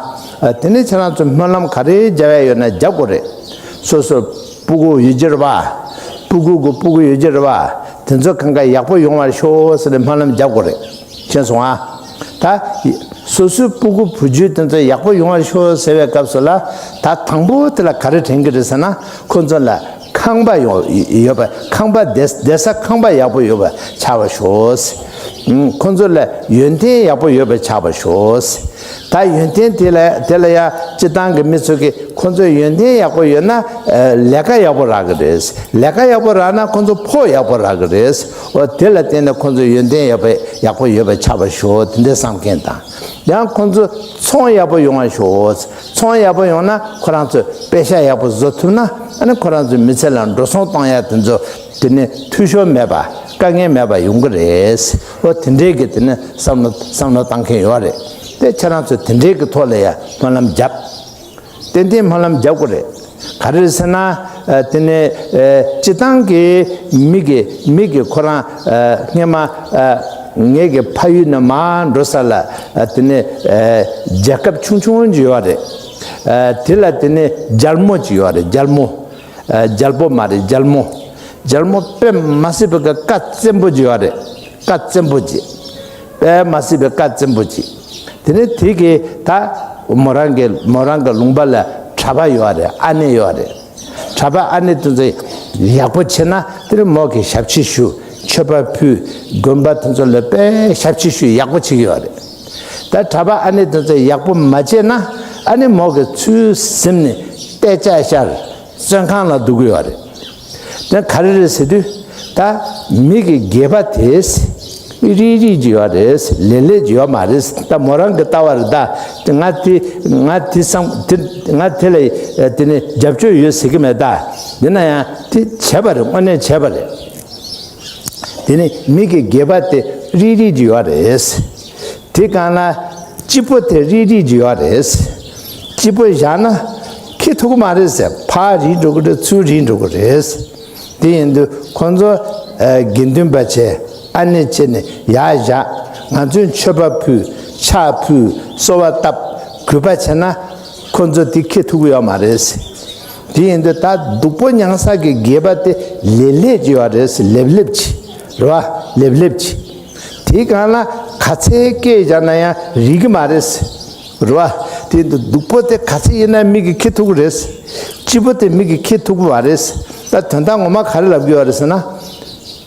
དེ་ནས་ཁྱེད་རང་ཚོ་སྨོན་ལམ་ག་རེ་རྒྱབ་ཡ་ཡོད་ན་རྒྱབ་དགོས་རེད། སོ་སོ་སྤུ་གུ་ཡོད་ཀྱི་རེད་པ། སྤུ་གུ་གི་སྤུ་གུ་ཡོད་ཀྱི་རེད་པ། དེ་ཚོ་གང་ག་ཡག་པོ་ཡོང་བར་ཤོག་ཟེར་ནས་སྨོན་ལམ་རྒྱབ་དགོས་རེད། ཤེས་སོང་ཨ། ད་སོ་སོའི་སྤུ་གུ་བུ་རྒྱུད་དེ་ཚོ་ཡག་པོ་ཡོང་བར་ཤོག་ཟེར་བའི་སྐབས་སུ་ལ། ད་དང་པོ་དེ་ལ་ག་རེ་དྲན་གྱི་རེད་ཟེར་ན། ཁོ་ཚོ་ལ་ཁང་པ་ཡོང་ཡོད་པ། ཁང་པ་བསྡད་བསྡད་ས་ཁང་པ་ཡག་པོ་ཡོད་པ་ཆགས་པར་ཤོག་ཟེར། ཁོ་ཚོ་ལ་ཡོན་ཏན་ཡག་པོ་ཡོད་པ་ཆགས་པར་ཤོག་ཟེར། ད་ཡོན་ཏན་དེ་ལ་དེ་ལ་ཡང་སྤྱིར་བཏང་གི་མི་ཚོ་གིས་ཁོང་ཚོའི་ཡོན་ཏན་ཡག་པོ་ཡོད་ན་ལས་ཀ་ཡག་པོ་རག་གི་རེད། ལས་ཀ་ཡག་པོ་རག་ན་ཁོང་ཚོ་ཕོགས་ཡག་པོ་རག་གི་རེད། འོ་དེ་ལ་བརྟེན་ནས་ཁོང་ཚོ་ཡོན་ཏན་ཡག་པོ་ཡག་པོ་ཡོད་པ་ཆགས་པར་ཤོག་དེ་འདྲའི་བསམ་མཁན་དང་། ཡང་ཁོང་ཚོ་ཚོང་ཡག་པོ་ཡོང་བ་ཤོག་ཚོང་ཡག་པོ་ཡོང་ན་ཁོ་རང་ཚོས་པེ་ཤ་ཡག་པོ་བཟོ་ཐུབ་ན་ཨ་ནི་ཁོ་རང་ཚོའི་མི་ཚེ་ལ་འགྲོ་སོང་གཏོང་ཡག་དེ་ཚོ་དེ་ནི་འཐུས་ཤོར་མེད་པ་དཀའ་ངལ་མེད་པ་ཡོང་གི་རེད། འོ་དེ་འདྲའི་གི་དེ་ནི་བསམ་བློ་བསམ་བློ་བཏང་མཁན་ཡོད་རེད། དེ་ཁྱེད་རང་ཚོས་དེ་འདྲའི་གི་ཐོག་ལ་ཡ་སྨོན་ལམ་བརྒྱབ། ཏན་ཏན་སྨོན་ལམ་རྒྱབ་དགོས་རེད། ག་རེ་རེད་ཟེར་ན། ཨ། དེ་ནས་ཨ། སྤྱིར་བཏང་གི་མི་གི་མི་གི་ཁོ་རང་ཨ། སྔས་མ་ཨ། ངེད་ཀྱི་ཕ་ཡུལ་ནས་མར་འགྲོ་ས་ལ་ཨ། དེ་ནས་ཨ། རྒྱལ་ཁབ་ཆུང་ཆུང་ཅིག་ཡོད་རེད། ཨ། དེ་ལ་དེ་ནས་རྒྱལ་མོ་ཅིག་ཡོད་རེད། རྒྱལ་མོ། ཨ། རྒྱལ་པོ་མ་རེད། རྒྱལ་མོ། རྒྱལ་མོ་དཔེ་མ་སྲིད་པའི་ཀ་ཀ་བཙན་པོ་ཅིག་ཡོད་རེད། ཀ་བཙན་པོ་ཅིག་དཔེ་མ་སྲིད་པའི་ཀ་བཙན་པོ་ཅིག་དེ་ནས་དེ་གི་ད་མོ་རང་གི་མོ་རང་གི་ལུང་པ་ལ་གྲྭ་པ་ཡོད་རེད། ཨ་ནེ་ཡོད་རེད། གྲྭ་པ་ཨ་ནེ་དེ་ཚོ་ཡག་པོ་བྱེད་ན་དེ་ནས་མོ་གི་ཞབས་ཕྱི་ཞུ། མཆོད་པ་ཕུལ། དགོན་པ་དེ་ཚོ་ལ་དཔེ་ཞབས་ཕྱི་ཞུ་ཡག་པོ་བྱེད་ཀྱི་ཡོད་རེད། ད་གྲྭ་པ་ཨ་ནེ་དེ་ཚོ་ཡག་པོ་མ་བྱས་ན་ཨ་ནེ་མོ་གི་ཚུར་གཟིམ་ནས་ཏེ་ལྕག་ཤར། བཙོན་ཁང་ལ་འདུག་གི་ཡོད་རེད། དེ་ག་རེ་རེད་ཟེར་དུས། ད་མི་གི་སྒལ་པ་དེ་རིལ་རིལ་གྱི་ཡོད་རེད། ལེབ་ལེབ་ཀྱི་ཡོད་མ་རེད། ད་མོ་རང་གི་ལྟ་བ་རེད་ད། ང་དེ་ང་དེ་བསམ་དེ་ང་དེ་ལ་དེ་ནི་རྒྱབ་སྐྱོར་ཡོད་ཟེར་གི་མེད་ད། ཡིན་ན་ཡང་དེ་བྱས་པ་རེད། དངོས་གནས་བྱས་པ་རེད། དེ་ནི་མི་གི་སྒལ་པ་དེ་རིལ་རིལ་གྱི་ཡོད་རེད། དེ་གང་ལ་སྤྱི་པོ་དེ་རིལ་རིལ་གྱི་ཡོད་རེད། སྤྱི་པོ་བཞག་ན་འཁྱེར་ཐུབ་ཀྱི་མ་རེད་ཟེར། ཕར་རིལ་འགྲོ་གི་རེད། ཚུར་རིལ་འགྲོ་གི་རེད། དེ་ཡིན་དུས་ཁོང་ཚོ་ཨ། དགེ་འདུན་པ་བྱས་ཨ་ནེ་བྱས་ནས་ཡར་བཞག་ང་ཚོས་མཆོད་པ་ཕུལ། ཕྱག་ཕུལ། གསོལ་བ་བཏབ། གུས་པ་བྱས་ན་ཁོང་ཚོ་དེ་འཁྱེར་ཐུབ་ཀྱི་ཡོད་མ་རེད། དེ་ཡིན་དུས་ད་སྡུག་པོ་མྱངས་ས་གི་སྒལ་པ་དེ་ལེབ་ལེབ་ཅིག་ཡོད་རེད། ལེབ་ལེབ་ཅིག་རེད་བ། ལེབ་ལེབ་ཅིག་དེའི་སྒང་ལ་ག་ཚད་སྐད་རྒྱག་ན་ཡང་རིག་གི་མ་རེད། རེད་བ། དེ་འདུག་སྡུག་པོ་དེ་ག་ཚད་ཡིན་ན་མིག་གིས་འཁྱེར་ཐུབ་ཀྱི་རེད། སྐྱིད་པོ་དེ་མིག་གིས་འཁྱེར་ཐུབ་ཀྱི་མ་རེད། ད་དོན་དག་ངོ་མ་ག་རེ་ལབ་ཀྱི་ཡོད་རེད་ཟེར་ན།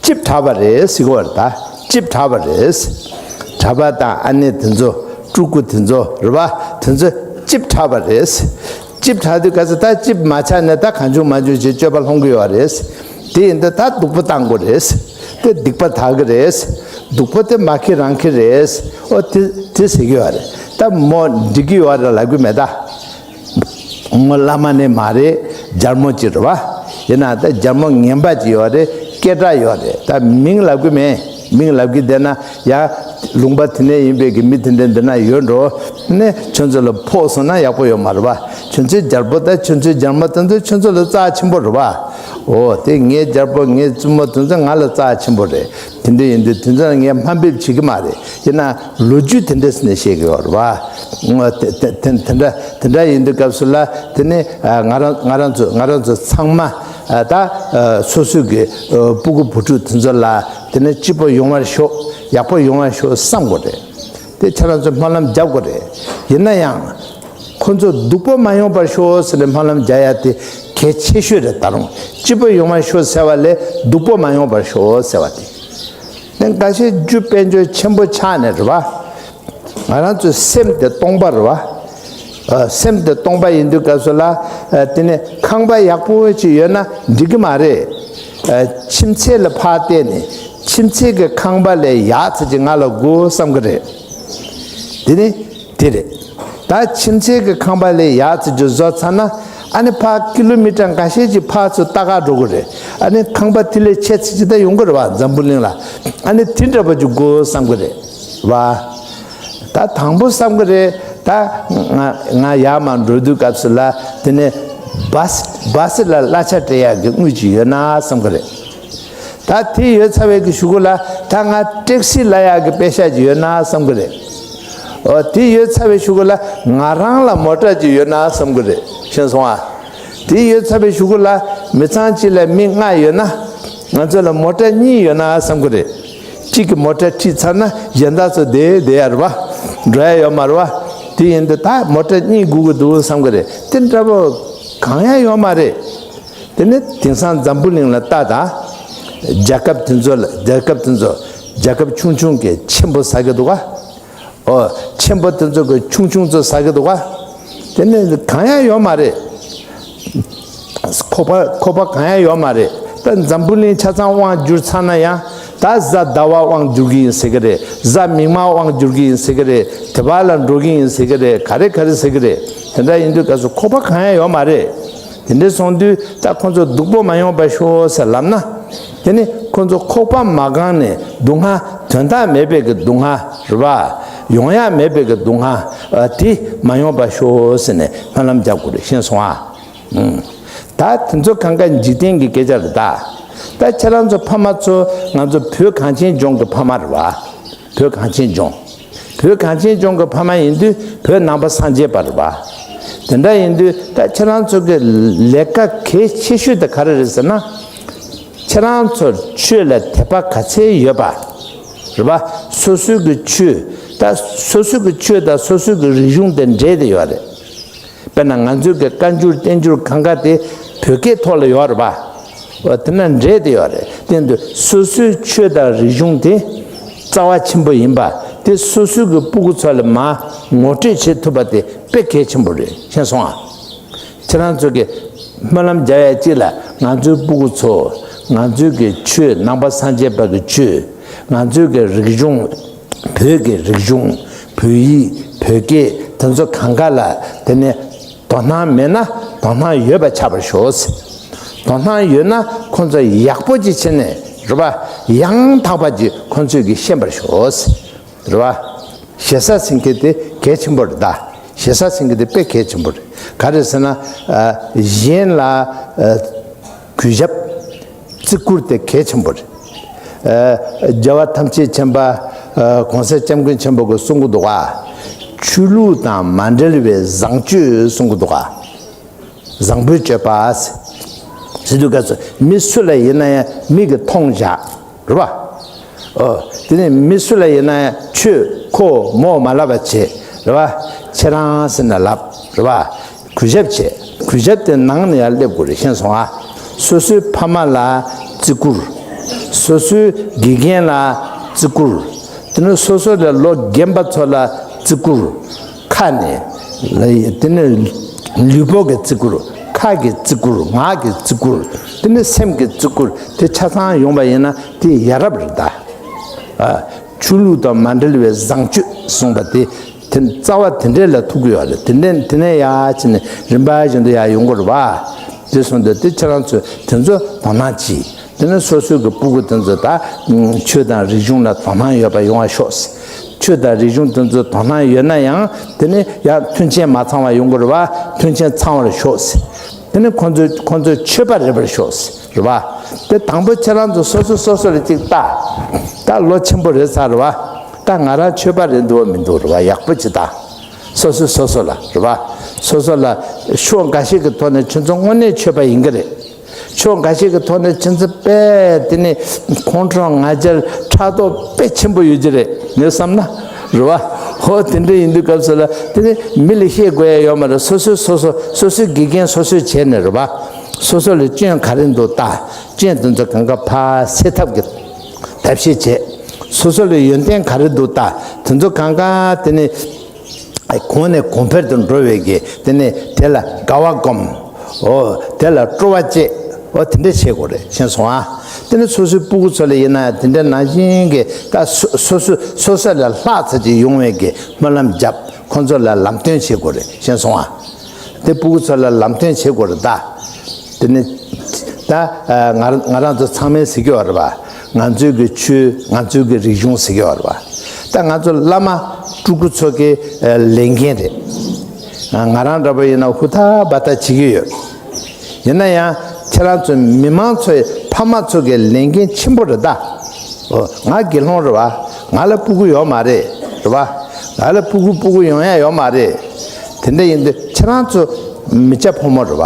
ལྕེབ་དྲགས་པ་རེད་ཟེར་གྱི་ཡོད་རེད་ད། ལྕེབ་དྲགས་པ་རེད། གྲྭ་པ་དང་ཨ་ནེ་དེ་ཚོ། སྤྲུལ་སྐུ་དེ་ཚོ་རེད་བ། དེ་ཚོ་ལྕེབ་དྲགས་པ་རེད། ལྕེབ་དྲགས་དུས་ག་ཚོད་ད་ལྕེབ་མ་ཆགས་ནས་ད་གང་བྱུང་མང་བྱུང་ཞིག་སྤྱོད་པ་སློང་གི་ཡོད་རེད། དེ་ཡིན་དུས་ད་སྡུག་པོ་བཏང་དགོས་རེད། དེ་སྡིག་པ་དག་གི་རེད། སྡུག་པོ་དེ་མ་ཁེ་རང་ཁེ་རེད། ཨོ་དེ་དེ་ཟེར་གི་ཡོད་རེད། ད་མོ་འགྲིག་གི་ཡོད་རེད་ལབ་གི་མེད་ད། མོ་བླ་མ་ནི་མ་རེད། རྒྱལ་མོ་ཅིག་རེད་བ། ཡིན་ན་ད་རྒྱལ་མོ་ངན་པ་ཅིག་ཡོད་རེད། སྐད་གྲགས་ཡོད་རེད། ད་མིང་ལབ་གི་མེད། མིང་ལབ་གི་བསྡད་ན་ཡང་ལུང་པ་དེ་ནས་ཡིན་པའི་གི་མི་དེ་འདྲ་འདི་ན་ཡོད་འགྲོ། ནས་ཁྱོད་ཚོ་ལ་ཕོག་སོང་ན་ཡག་པོ་ཡོད་མ་རེད་བ། ཁྱོད་ཚོའི་རྒྱལ་པོ་དང་ཁྱོད་ཚོའི་རྒྱལ་མོ་དེ་ཚོ་ཁྱོད་ཚོ་ལ་རྩ་ཆེན་པོ་རེད་བ། འོ་དེ་ངའི་རྒྱལ་པོ་ངའི་བཙུན་མོ་དེ་ཚོ་ང་ལ་རྩ་ཆེན་པོ་རེད། དེ་འདྲ་ཡིན་དུས་དེ་ཚོ་ལ་ངས་དམའ་འབེབས་བྱེད་གི་མ་རེད། ཡིན་ན་ལོ་རྒྱུས་དེ་འདྲ་ཟེར་ནས་བཤད་གི་ཡོད་རེད་བ། དེ་དེ་དེ་འདྲ་དེ་འདྲ་ཡིན་དུས་སྐབས་སུ་ལ་དེ་ནི་ང་རང་ང་རང་ཚོ་ང་རང་ཚོ་ཚང་མ་ད་སོ་སོའི་གི་སྤུ་གུ་བུ་ཕྲུག་དེ་ཚོ་ལ་དེ་ནི་སྐྱིད་པོ་ཡོང་བར་ཤོག་ཡག་པོ་ཡོང་བར་ཤོག་བསམ་དགོས་རེད། དེ་ཁྱེད་རང་ཚོས་སྨོན་ལམ་རྒྱབ་དགོས་རེད། ཡིན་ན་ཡང་། ཁོ་ཚོ་སྡུག་པོ་མ་ཡོང་བར་ཤོག་ཟེར་ནས་སྨོན་ལམ་རྒྱག་ཡ་དེ་གལ་ཆེ་ཤོས་རེད། ད་རུང་སྐྱིད་པོ་ཡོང་བར་ཤོག་ཟེར་བ་ལས་སྡུག་པོ་མ་ཡོང་བར་ཤོག་ཟེར་བ་དེ། དེ་འགའ་ཤས་རྒྱུ་དཔལ་འབྱོར་ཆེན་པོ་ཆགས་ནས་རེད་བ། ང་རང་ཚོའི་སེམས་དེ་སྟོང་པ་རེད་བ། ཨ། སེམས་དེ་སྟོང་པ་ཡིན་དུས་སྐབས་སུ་ལ། ཨ། དེ་ནས་ཁང་པ་ཡག་པོ་ཅིག་ཡོད་ན་འགྲིག་གི་མ་རེད། ཨ། ཁྱིམ་མཚེས་ལ་ཕར་བལྟས་ནས་ཁྱིམ་མཚེས་ཀྱི་ཁང་པ་ལས་ཡག་ཚད་ཅིག་ང་ལ་དགོས་བསམ་གི་རེད། དེ་ནི། དེ་རེད། ད་ཁྱིམ་མཚེས་ཀྱི་ཁང་པ་ལས་ཡག་ཙི་ཅིག་བཟོ་ཚར་ན། ཨ་ནི་ཕར་ཀི་ལོ་མི་ཊར་འགའ་ཤས་ཅིག་ཕར་ཚུར་ལྟ་ག་འགྲོ་གི་རེད། ཨ་ནི་ཁང་པ་དེ་ལས་ཆེ་ཙི་ཅིག་ད་ཡོང་གི་རེད་བ། འཛམ་བུ་གླིང་ལ། ཨ་ནི་དེ་འདྲ་པོ་ཅིག་དགོས་བསམ་གི་རེད་བ། ད་དང་པོ་བསམ་གི་རེད། ད་ང་ང་ཡར་མར་འགྲོ་དུས་སྐབས་སུ་ལ་དེ་ནས་བཱ་སི་བཱ་སི་ལ་གླ་ཆ་སྤྲད་ཡག་གི་དངུལ་ཅིག་ཡོད་ན་བསམ་གི་རེད། ད་དེ་ཡོད་ཚར་བའི་གི་གཞུག་གུ་ལ་ད་ང་ཊེག་སི་གླ་ཡག་གི་པེ་ཤ་ཅིག་ཡོད་ན་བསམ་གི་རེད། ཨོ་དེ་ཡོད་ཚར་བའི་གཞུག་གུ་ལ་ང་རང་ལ་མོ་ཊ་ཅིག་ཡོད་ན་བསམ་གི་རེད། ཤེས་སོང་ཨ། དེ་ཡོད་ཚར་བའི་གཞུག་གུ་ལ་མི་ཚང་གཅིག་ལ་མི་ལྔ་ཡོད་ན། ང་ཚོ་ལ་མོ་ཊ་གཉིས་ཡོད་ན་བསམ་གི་རེད། གཅིག་གི་མོ་ཊ་ཁྲིད་ཚར་ན་གཞན་དག་ཚོ་བསྡད་བསྡད་ཡ་རེད་བ། འགྲོ་ཡ་ཡོད་མ་རེད་བ། དེ་ཡིན་དུས་ད་མོ་ཊ་གཉིས་དགོས་གི་འདུག་བསམ་གི་རེད། དེ་འདྲ་པོ་གང་ཡང་ཡོད་མ་རེད། དེ་ནི་དེང་སང་འཛམ་བུ་གླིང་ལ་ལྟ་དང་། རྒྱལ་ཁབ་དེ་ཚོ་ལ་རྒྱལ་ཁབ་དེ་ཚོ་རྒྱལ་ཁབ་ཆུང་ཆུང་གིས་ཆེན་པོ་ཟ་གི་འདུག་ག་ཨོ། ཆེན་པོ་དེ་ཚོ་གི་ཆུང་ཆུང་ཚོ་ཟ་གི་འདུག་ག། དེ་ནི་གང་ཡང་ཡོད་མ་རེད། ཁོག་པ་ཁོག་པ་གང་ཡང་ཡོད་མ་རེད། ད་འཛམ་བུ་གླིང་ཆ་ཚང་དབང་བསྒྱུར་ཚར་ན་ཡང་ད་གཟའ་ཟླ་བ་དབང་བསྒྱུར་གི་ཡིན་ཟེར་གི་རེད། གཟའ་མིག་དམར་དབང་བསྒྱུར་གི་ཡིན་ཟེར་གི་རེད། དེ་བར་ལ་འགྲོ་གི་ཡིན་ཟེར་གི་རེད། ག་རེ་ག་རེ་ཟེར་གི་རེད། དེ་འདྲ་ཡིན་དུས་སྐབས་སུ་ཁོག་པ་གང་ཡང་ཡོད་མ་རེད། དེ་འདྲ་སོང་དུས་ད་ཁོང་ཚོ་སྡུག་པོ་མ་ཡོང་བ་ཤོག་ཟེར་ལབ་ན། དེ་ནི་ཁོང་ཚོ་ཁོག་པ་མ་གང་ནས་སྡུག་བསྔལ་དོན་དག་མེད་པའི་གི་སྡུག་བསྔལ་རེད་པ། ཡོང་ཡ་མེད་པའི་གི་སྡུག་བསྔལ་དེ་མ་ཡོང་བ་ཤོག་ཟེར་ནས་སྨོན་ལམ་རྒྱག་དགོས་རེད། ཤེས་སོང་ཨ། ད་དེ་ཚོ་གང་ག་འཇིག་རྟེན་གྱི་སྐད་ཆ་རེད་ད། ད་ཁྱེད་རང་ཚོ་ཕ་མ་ཚོ་ང་ཚོ་བོད་གངས་ཅན་ལྗོངས་ཀྱི་ཕ་མ་རེད་པ། བོད་གངས་ཅན་ལྗོངས། བོད་གངས་ཅན་ལྗོངས་ཀྱི་ཕ་མ་ཡིན་དུས་བོད་ནང་པ་སངས་རྒྱས་པ་རེད་པ། དེ་འདྲ་ཡིན་དུས་ད་ཁྱེད་རང་ཚོ་གི་ལས་ཀ་གལ་ཆེ་ཤོས་དེ་ག་རེ་རེད་ཟེར་ན། ཁྱེད་རང་ཚོར་ཆོས་ལ་དད་པ་ག་ཚད་ཡོད་པ་རེད་པ། སོ་སོའི་གི་ཆོས། ད་སོ་སོའི་གི་ཆོས་དང་སོ་སོའི་གི་རིག་གཞུང་དེ་འདྲེས་ཏེ་ཡོད་རེད། དཔེར་ན་ང་ཚོའི་གི་བཀའ་འགྱུར་བསྟན་འགྱུར་གང་ག་དེ་བོད་སྐད་ཐོག་ལ་ཡོད་རེད་པ། འོ་དེ་ན་འདྲེས་ཏེ་ཡོད་རེད། དེ་འདུག་སོ་སོའི་ཆོས་དང་རིག་གཞུང་དེ་རྩ་བ་ཆེན་པོ་ཡིན་པ་དེ་སོ་སོའི་གི་སྤུ་གུ་ཚོ་ལ་མར་ངོ་སྤྲོད་བྱེད་ཐུབ་པ་དེ་དཔེ་གལ་ཆེན་པོ་རེད། ཤེས་སོང་ཨ། ཁྱེད་རང་ཚོ་གི་སྨོན་ལམ་རྒྱག་ཡ་གཅིག་ལ་ང་ཚོའི་སྤུ་གུ་ཚོ་ང་ཚོའི་གི་ཆོས་ནང་པ་སངས་རྒྱས་པ་གི་ཆོས། ང་ཚོའི་གི་རིག་གཞུང་། བོད་ཀྱི་རིག་གཞུང་། བོད་ཡིག་བོད་སྐད་དེ་ཚོ་གང་ག་ལ་དེ་ནས་དོ་སྣང་མེད་ན་དོ་སྣང་ཡོད་པ་ཆགས་པར་ཤོག། དོ་སྣང་ཡོད་ན་ཁོང་ཚོ་ཡག་པོ་ཅིག་བྱས་ནས་རེད་པ། ཡང་དག་པ་ཅིག་ཁོང་ཚོས་ཀྱིས་ཤེས་པར་ཤོག། རེད་པ། ཞེ་ས་ཟེར་མཁན་དེ་གལ་ཆེན་པོ་རེད་ད། ཞེ་ས་ཟེར་མཁན་དེ་དཔེ་གལ་ཆེན་པོ་རེད། ག་རེ་ཟེར་ན། ཨ། གཞན་ལ། ཨ། གུས་ཞབས། བརྩི་བཀུར་དེ་གལ་ཆེན་པོ་རེད། ཨ། རྒྱལ་བ་ཐམས་ཅད་མཁྱེན་པ། ཨ། གོང་ས་སྐྱབས་མགོན་ཆེན་པོ་གིས་གསུང་གི་འདུག་ག། ཆོས་ལུགས་དང་མ་འབྲེལ་བའི་བཟང་སྤྱོད་གསུང་གི་འདུག་ག། བཟང་པོའི་སྤྱོད་པ། ཟེར་དུས་སྐབས་སུ་མི་སུ་ལ་ཡིན་ན་ཡང་མིག་གིས་མཐོང་བཞག། རེད་པ། ཨོ། དེ་ནས་མི་སུ་ལ་ཡིན་ན་ཡང་ཁྱོད་ཁོ་མོ་མ་ལབ་པ་བྱེད། རེད་པ། ཁྱེད་རང་ཟེར་ནས་ལབ། རེད་པ། གུས་ཞབས་བྱེད། གུས་ཞབས་དེ་ནང་ནས་ཡར་སླེབས་དགོས་རེད། ཤེས་སོང་ཨ། སོ་སོའི་ཕ་མ་ལ་བརྩི་བཀུར། སོ་སོའི་དགེ་རྒན་ལ་བརྩི་བཀུར། དེ་ནས་སོ་སོ་ལས་ལོ་རྒན་པ་ཚོ་ལ་བརྩི་བཀུར། ཁ་ནས། དེ་ནས་ལུས་པོ་གི་བརྩི་བཀུར། ཁ་གི་བརྩི་བཀུར། ངག་གི་བརྩི་བཀུར། དེ་ནས་སེམས་ཀྱི་བརྩི་བཀུར་དེ་ཆ་ཚང་ཡོང་བ་ཡིན་ན་དེ་ཡ་རབས་རེད་ད། ཨ། ཆོས་ལུགས་དང་མ་འབྲེལ་བའི་བཟང་སྤྱོད་གསུངས་པ་དེ། དེ་རྩ་བ་དེ་འདྲས་ལ་ཐུག་གི་ཡོད་རེད། དེ་ནས་དེ་ནས་ཡར་ཕྱིན་ནས་རིམ་པ་བཞིན་དུ་ཡར་ཡོང་གི་རེད་པ། དེ་སོང་དུས་དེ་ཁྱེད་རང་ཚོས་དེ་ཚོ་དོ་སྣང་གྱིས། དེ་ནས་སོ་སོའི་གི་སྤུ་གུ་དེ་ཚོ་ད་ཆོས་དང་རིག་གཞུང་ལ་དོ་སྣང་ཡོད་པ་ཡོང་བ་ཤོག། ཆོས་དང་རིག་གཞུང་དེ་ཚོ་དོ་སྣང་ཡོད་ན་ཡང་དེ་ནས་ཡང་མཐུན་རྐྱེན་མ་ཚང་བ་ཡོང་གི་རེད་པ། མཐུན་རྐྱེན་ཚང་བར་ཤོག། དེ་ནས་ཁོང་ཚོས་ཁོང་ཚོས་ཆོས་པ་རེད་པར་ཤོག། རེད་པ། དེ་དང་པོ་ཁྱེད་རང་ཚོ་སོ་སོ་སོ་སོ་ལ་ཅིག་ལྟ། ད་ལོ་ཆེན་པོ་རེད་ས་རེད་པ། ད་ང་རང་ཆོས་པ་རེད་འདུག་མི་འདུག་རེད་པ། ཡག་པོ་ཅིག་ལྟ། སོ་སོས་སོ་སོ་ལ་རེད་པ། སོ་སོ་ལ་ཕྱོགས་འགའ་ཞིག་གི་ཐོག་ནས་ཁྱོད་ཚོ་དངོས་གནས་ཆོས་པ་ཡིན་གྱི་རེད། ཕྱོགས་འགའ་ཞིག་གི་ཐོག་ནས་ཁྱོད་ཚོ་དཔེ་དེ་ནི་ཁོང་ཁྲོ་ང་རྒྱལ་ཕྲག་དོག་དཔེ་ཆེན་པོ་ཡོད་ཀྱི་རེད། ངས་བསམ་ན་རེད་པ། ཧོ་དེ་འདྲ་ཡིན་དུས་སྐབས་སུ་ལ་དེ་ནི་མི་ལ་བཤད་དགོས་ཡ་ཡོད་མ་རེད། སོ་སོས་སོ་སོ་སོ་སོའི་དགེ་རྒན་སོ་སོས་བྱས་ནས་རེད་པ། སོ་སོ་ལ་སྐྱོན་ག་རེ་འདུག་ལྟ། སྐྱོན་དེ་ཚོ་གང་ག་ཕར་སེལ་ཐབས་ཀྱི་ཐབས་ཤེས་བྱེད། སོ་སོ་ལ་ཡོན་ཏན་ག་རེ་འདུག་ལྟ། དེ་ཚོ་གང་ག་དེ་ནི་གོང་ནས་གོང་འཕེལ་དུ་འགྲོ་བའི་གི་དེ་ནི་དེ་ལ་དགའ་བ་སྒོམ། འོ་དེ་ལ་སྤྲོ་བ་བསྐྱེད། འོ་དེ་འདྲ་བྱེད་དགོས་རེད། ཤེས་སོང་ཨ། དེ་ནི་སོ་སོའི་སྤུ་གུ་ཚོ་ལ་ཡིན་ན་དེ་འདྲ་ནང་བཞིན་གི་ད་སོ་སོ་སོ་སོ་ལ་ལྷག་ཙམ་ཅིག་ཡོང་བའི་གི་སྨོན་ལམ་བརྒྱབ། ཁོང་ཚོ་ལ་ལམ་སྟོན་བྱེད་དགོས་རེད། ཤེས་སོང་ཨ། དེ་སྤུ་གུ་ཚོ་ལ་ལམ་སྟོན་བྱེད་དགོས་རེད་ད། དེ་ནི་ད་ང་ང་རང་ཚོ་ཚང་མས་ཟེར་གྱི་ཡོད་རེད་པ། ང་ཚོའི་གི་ཆོས། ང་ཚོའི་གི་རིག་གཞུང་ཟེར་གྱི་ཡོད་རེད་པ། ད་ང་ཚོ་བླ་མ་སྤྲུལ་སྐུ་ཚོ་གི་ལས་འགན་རེད། ང་རང་འདྲ་པོ་ཡིན་ན་ཧུར་ཐག་འབད་ཐག་བྱེད་ཀྱི་ཡོད། ཡིན་ན་ཡང་ཁྱེད་རང་ཚོ་མི་མང་ཚོའི་ཕ་མ་ཚོ་གི་ལས་འགན་ཆེན་པོ་རེད་ད། ཨོ། ང་དགེ་སློང་རེད་པ། ང་ལ་སྤུ་གུ་ཡོད་མ་རེད། རེད་པ། ང་ལ་སྤུ་གུ་སྤུ་གུ་ཡོང་ཡ་ཡོད་མ་རེད། དེ་འདྲ་ཡིན་དུས་ཁྱེད་རང་ཚོ་མི་སྐྱ་ཕོ་མོ་རེད་པ།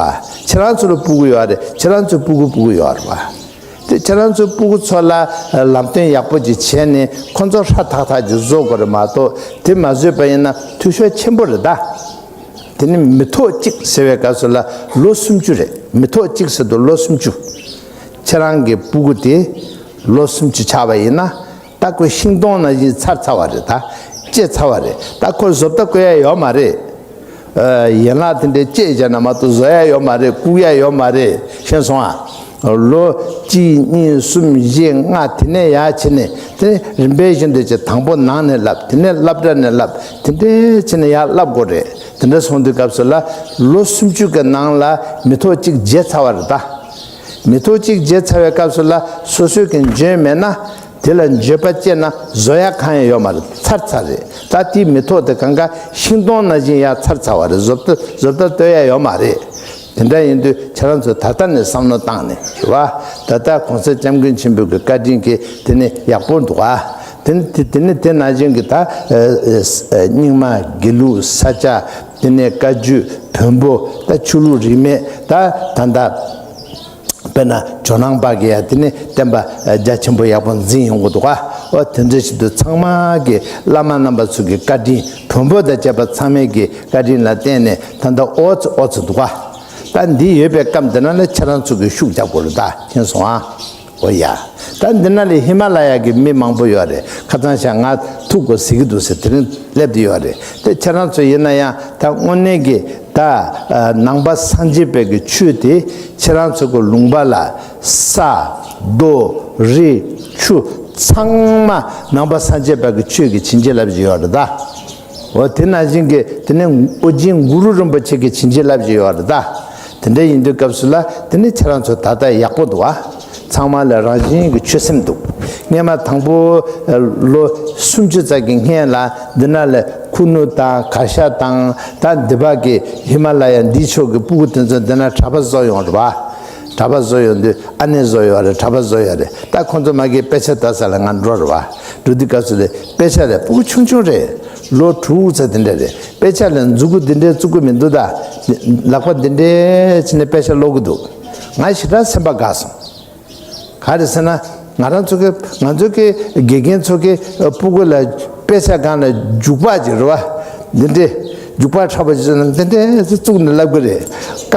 ཁྱེད་རང་ཚོ་ལ་སྤུ་གུ་ཡོད་རེད། ཁྱེད་རང་ཚོའི་སྤུ་གུ་སྤུ་གུ་ཡོད་རེད་པ། དེ་ཁྱེད་རང་ཚོའི་སྤུ་གུ་ཚོ་ལ་ལམ་སྟོན་ཡག་པོ་ཅིག་བྱས་ནས་ཁོ་ཚོ་ཧྲ་ཐག་ཐག་ཅིག་བཟོ་དགོས་རེད་མ་གཏོགས། དེ་མ་བཟོས་པ་ཡིན་ན་འཐུས་ཤོར་ཆེན་པོ་རེད་ད། དེ་ནི་མི་ཐོག་གཅིག་ཟེར་བའི་སྐབས་སུ་ལ་ལོ་སུམ་ཅུ་རེད། མི་ཐོག་གཅིག་ཟེར་དུས་ལོ་སུམ་ཅུ། ཁྱེད་རང་གི་སྤུ་གུ་དེ་ལོ་སུམ་ཅུ་ཆགས་པ་ཡིན་ན། ད་ཁོ་ཤིང་སྡོང་ནང་བཞིན་ཚར་ཚར་བ་རེད་ད། བཅད་ཚར་བ་རེད། ད་ཁོ་བཟོ་ལྟ་བཀོད་ཡ་ཡོད་མ་རེད། ཨ། ཡན་ལག་དེ་འདྲའི་བཅད་བྱས་ན་མ་གཏོགས་བཟོ་ཡ་ཡོད་མ་རེད། བཀུག་ཡ་ཡོད་མ་རེད། ཤེས་སོང་ཨ། ལོ་གཅིག་གཉིས་གསུམ་བཞི་ལྔ་དེ་ནས་ཡར་བྱས་ནས། དེ་ནས་རིམ་པས་བཞིན་དུ་བྱས། དང་པོ་ནང་ནས་བསླབ། དེ་ནས་སློབ་གྲྭ་ནས་བསླབ། དེ་འདྲའི་བྱས་ནས་ཡར་བསླབ་དགོས་རེད། དེ་འདྲ་སོང་དུས་སྐབས་སུ་ལ་ལོ་སུམ་ཅུ་གི་ནང་ལ་མི་ཐོག་གཅིག་བརྗེ་ཚར་བ་རེད་ད། མི་ཐོག་གཅིག་བརྗེ་ཚར་བའི་སྐབས་སུ་ལ་སོ་སོས་ཀྱི་འཇོན་མེད་ན། དེ་ལ་འགྱོད་པ་སྐྱེས་ན་བཟོ་ཡ་གང་ཡང་ཡོད་མ་རེད། ཚར་ཚར་རེད། ད་དེའི་མི་ཐོག་དེ་གང་ག་ཤིང་སྡོང་ནང་བཞིན་ཡར་ཚར་ཚར་བ་རེད། བཟོ་ལྟ་བཟོ་ལྟ་བཏོད་ཡ་ཡོད་མ་རེད། དེ་འདྲ་ཡིན་དུས་ཁྱེད་རང་ཚོ་ད་ལྟ་ནས་བསམ་བློ་བཏང་ནས་རེད་བ། ད་ལྟ་གོང་ས་སྐྱབས་མགོན་ཆེན་པོའི་གི་བཀའ་དྲིན་གྱིས་དེ་ནི་ཡག་པོ་འདུག་ཨ། དེ་ནི་དེ་དེ་ནི་དེ་ནང་བཞིན་གྱི་ད་ཨ་ཨ་རྙིང་མ་དགེ་ལུགས་ས་སྐྱ། དེ་ནས་བཀའ་བརྒྱུད་བོན་པོ། ད་ཆོས་ལུགས་རིས་མེད། ད་ད་ལྟ་དཔེར་ན་ཇོ་ནང་པ་གི་ཡ་དེ་ནི་བསྟན་པ་རྒྱ་ཆེན་པོ་ཡག་པོ་འཛིན་ཡོང་གི་འདུག་ག། འོ་དེ་འདྲ་ཞིག་ཏུ་ཚང་མ་གི་བླ་མ་རྣམ་པ་ཚོ་གི་བཀའ་དྲིན། བོན་པོ་དང་བཅས་པ་ཚང་མའི་གི་བཀའ་དྲིན་ལ་བརྟེན་ནས་ད་ལྟ་ཨོ་ཙི་ཨོ་ཙི་འདུག་ག། ད་འདི་ཡོད་པའི་སྐབས་འདི་ན་ལ་ཁྱེད་རང་ཚོ་གི་ཤུགས་རྒྱག་དགོས་རེད། ད་མཁྱེན་སོང་ཨ། འོ་ཡ། ད་འདི་ན་ལས་ཧི་མ་ལ་ཡ་གི་མི་མང་པོ་ཡོད་རེད། ཁ་སང་ཤག་ང་ཐུག་དགོས་ཟེར་གི་འདུག་ཟེར་དེ་རིང་སླེབས་བསྡད་ཡོད་རེད། དེ་ཁྱེད་རང་ཚོ་ཡིན་ན་ཡང་ད་དངོས་གནས་ཀྱི་ད་ཨ་ནང་པ་སངས་རྒྱས་པའི་གི་ཆོས་དེ་ཁྱེད་རང་ཚོ་གི་ལུང་པ་ལ་ས་རྡོ་རི་ཆུ་ཚང་མ་ནང་པ་སངས་རྒྱས་པའི་གི་ཆོས་ཀྱི་བྱིན་གྱིས་བརླབས་ཀྱི་ཡོད་རེད་ད། འོ་དེ་ནང་བཞིན་གྱི་དེ་ནས་ཨོ་རྒྱན་གུ་རུ་རིན་པོ་ཆེ་གི་བྱིན་གྱིས་བརླབས་ཀྱི་ཡོད་རེད་ད། དེ་འདྲ་ཡིན་དུས་སྐབས་སུ་ལ་དེ་ནི་ཁྱེད་རང་ཚོ་ད་ལྟ་ཡག་པོ་འདུག་ཨ། ཚང་མ་ལ་རང་བཞིན་གྱི་ཆོད་སེམས་འདུག། སྔས་མ་དང་པོ་ལོ་སུམ་ཅུ་ཙམ་གྱི་སྔས་ལ་འདི་ན་ལ་ཁུ་ནུ་དང་གར་ཞ་དང་། ད་འདི་བ་གི་ཧི་མ་ལ་ཡ་འདིའི་ཕྱོགས་ཀྱི་སྤུ་གུ་དེ་ཚོ་འདི་ན་གྲྭ་པ་བཟོ་ཡོང་རེད་བ། གྲྭ་པ་བཟོ་ཡོང་དུས་ཨ་ནེ་བཟོ་ཡོད་རེད། གྲྭ་པ་བཟོ་ཡོད་རེད། ད་ཁོང་ཚོ་མ་གི་དཔེ་ཆ་ལྟ་ས་ལ་ང་འགྲོ་རེད་བ། འགྲོ་དུས་སྐབས་སུ་ལ་དཔེ་ཆ་རེད། སྤུ་གུ་ཆུང་ཆུང་རེད། ལོ་དྲུག་ཙམ་དེ་འདྲ་རེད། དཔེ་ཆ་ལ་མཛུ་གུ་འདི་འདྲའི་བཙུགས་གི་མི་འདུག་ད། ལག་པ་འདི་འདྲའི་བྱས་ནས་དཔེ་ཆ་ཀློག་གི་འདུག། ང་ཞེ་དྲག་སེམས་པ་དགའ་སོང་། ག་རེ་ཟེར་ན། ང་རང་ཚོ་གི་ང་ཚོ་གི་དགེ་རྒན་ཚོ་གི་སྤུ་གུ་ལ་དཔེ་ཆ་སྒང་ལ་རྒྱུག་པ་ཅིག་རེད་བ། འདི་འདྲའི་རྒྱུག་པ་འཁྲབ་པ་ཅིག་བཟོས་ན་འདི་འདྲའི་བཙུགས་ནས་ལབ་གི་རེད། ཀ་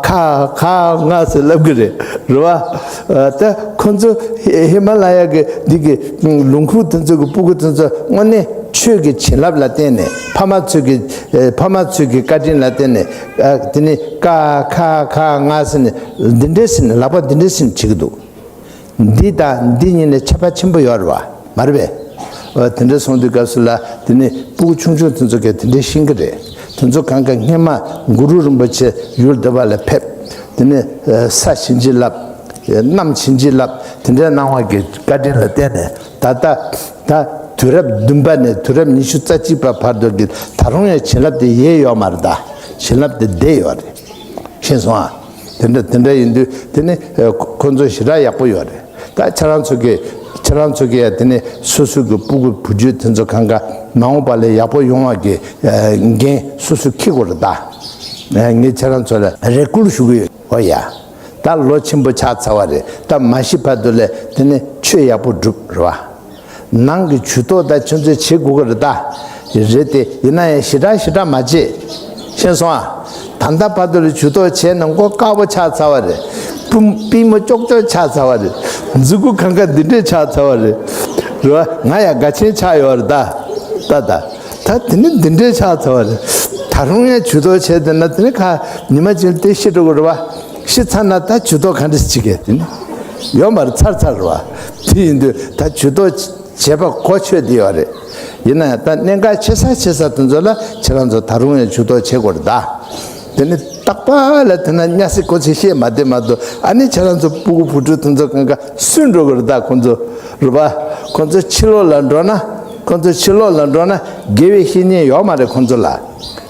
ཁ་ག་ང་ཟེར་ལབ་གི་རེད། རེད་བ། ད་ཁོ་ཚོ་ཧི་མ་ལ་ཡ་གི་འདི་གི་ལུང་ཁུག་དེ་ཚོ་གི་སྤུ་གུ་དེ་ཚོ་དངོས་གནས་ཆོས་ཀྱི་བྱིན་རླབས་ལ་བརྟེན་ནས། ཕ་མ་ཚོས་ཀྱི་ཨེ་ཕ་མ་ཚོས་ཀྱི་བཀའ་དྲིན་ལ་བརྟེན་ནས། ཨ་དེ་ནི་ཀ་ཁ་ག་ང་ཟེར་ནས་འདི་འདྲས་ཟེར་ནས་ལག་པ་འདི་འདྲས་ཟེར་ནས་བྱེད་ཀྱི་འདུག། འདི་དང་འདི་གཉིས་ནས་ཁྱད་པར་ཆེན་པོ་ཡོད་རེད་བ། མ་རེད་པས། ཨ་དེ་འདྲས་སོང་དུས་སྐབས་སུ་ལ་དེ་ནི་སྤུ་གུ་ཆུང་ཆུང་དེ་ཚོ་གས་དེ་འདྲས་ཤེས་ཀྱི་རེད། དེ་ཚོ་གང་ག་སྔས་མ་གུ་རུ་རིན་པོ་ཆེ་ཡུལ་འདི་པ་ལ་ཕེབས། དེ་ནས་ཨ་ས་བྱིན་གྱིས་བརླབས། གནམ་བྱིན་གྱིས་བརླབས། དེ་འདྲའི་གནང་བ་གི་བཀའ་དྲིན་ལ་བརྟེན་ནས་ད་ལྟ་ད་དུས་རབས་བདུན་པ་ནས་དུས་རབས་ཉི་ཤུ་རྩ་གཅིག་པ་བར་དུ་གི་ད་རུང་ཡང་བྱིན་རླབས་དེ་ཡལ་ཡོད་མ་རེད་ད། བྱིན་རླབས་དེ་བསྡད་ཡོད་རེད། ཤེས་སོང་ཨ། དེ་འདྲ་དེ་འདྲ་ཡིན་དུས་དེ་ནི་ཨ་ཁོ་ཁོ་ཚོ་ཞེ་དྲག་ཡག་པོ་ཡོད་རེད། ད་ཁྱེད་རང་ཚོ་གི་ཁྱེད་རང་ཚོ་གི་ཡ་དེ་ནི་སོ་སོ་གི་སྤུ་གུ་བུ་རྒྱུད་དེ་ཚོ་གང་ག་མ་འོངས་པ་ལ་ཡག་པོ་ཡོང་བ་གི་ཨ་འགན་སོ་སོ་འཁྱེར་དགོས་རེད་ད། ཨ་ངས་ཁྱེད་རང་ཚོ་ལ་རེ་སྐུལ་ཞུ་གི་ཡོད། འོ་ཡ། ད་ལོ་ཆེན་པོ་ཆགས་ཚར་བ་རེད། ད་མ་ཤི་བར་དུ་ལ་དེ་ནི་ཆོས་ཡག་པོ་སྒྲུབ་རེད་བ། ནང་གི་ཇུས་གཏོགས་ད་ཁྱོད་ཚོས་བྱེད་དགོས་ཀྱི་རེད་ད། རེད་དེ་ཡིན་ན་ཡང་ཞེ་དྲག་ཞེ་དྲག་མ་བྱེད། ཤེས་སོང་ཨ། ད་ལྟ་བར་དུ་ལ་ཇུས་གཏོགས་བྱས་ན་མགོ་དཀར་པོ་ཆགས་ཚར་བ་རེད། པུ་པུས་མོ་ཀྱོག་ཀྱོག་ཆགས་ཚར་བ་རེད། མཛུ་གུ་གང་ག་འདི་འདྲས་ཆགས་ཚར་བ་རེད། རེད་བ། ང་ཡང་དགའ་ཆེན་ཆགས་ཡོད་རེད་ད། ད་ད། ད་དེ་ནི་འདི་འདྲས་ཆགས་ཚར་བ་རེད། ད་རུང་ཡང་ཇུས་གཏོགས་བྱས་བསྡད་ན་དེ་ནི་ཁ་ཉི་མ་གཅིག་དེ་ཤི་འགྲོ་གི་རེད་བ། ཤི་ཚར་ན་ད་ཇུས་གཏོགས་ག་འདྲ་བྱེད་གི་དེ་ནི་ཡོད་མ་རེད། ཚར་ཚར་རེད་བ། དེ་ཡིན་དུས་ད་ཇུས་གཏོགས་བྱེད་པ་གོ་ཆོད་དེ་ཡོད་རེད། ཡིན་ན་ཡང་ད་གནད་འགག་ཆེ་ས་ཆེ་ས་དེ་ཚོ་ལ་ཁྱེད་རང་ཚོ་ད་རུང་ཡང་ཇུས་གཏོགས་བྱེད་དགོས་རེད་ད། དེ་ནི་རྟག་པ་ལ་དེ་ན་གཉའ་སྲི་གོ་ཚིག་བཤད་མ་བསྡད་མ་གཏོགས། ཨ་ནི་ཁྱེད་རང་ཚོ་སྤུ་གུ་བུ་ཕྲུག་དེ་ཚོ་གང་ག་སུན་འགྲོ་གི་རེད་ད་ཁོང་ཚོ། རེད་པ། ཁོང་ཚོ་ཕྱི་ལོགས་ལ་འགྲོ་ན། ཁོང་ཚོ་ཕྱི་ལོགས་ལ་འགྲོ་ན་དགེ་བའི་བཤེས་གཉེན་ཡོད་མ་རེད་ཁོང་ཚོ་ལ།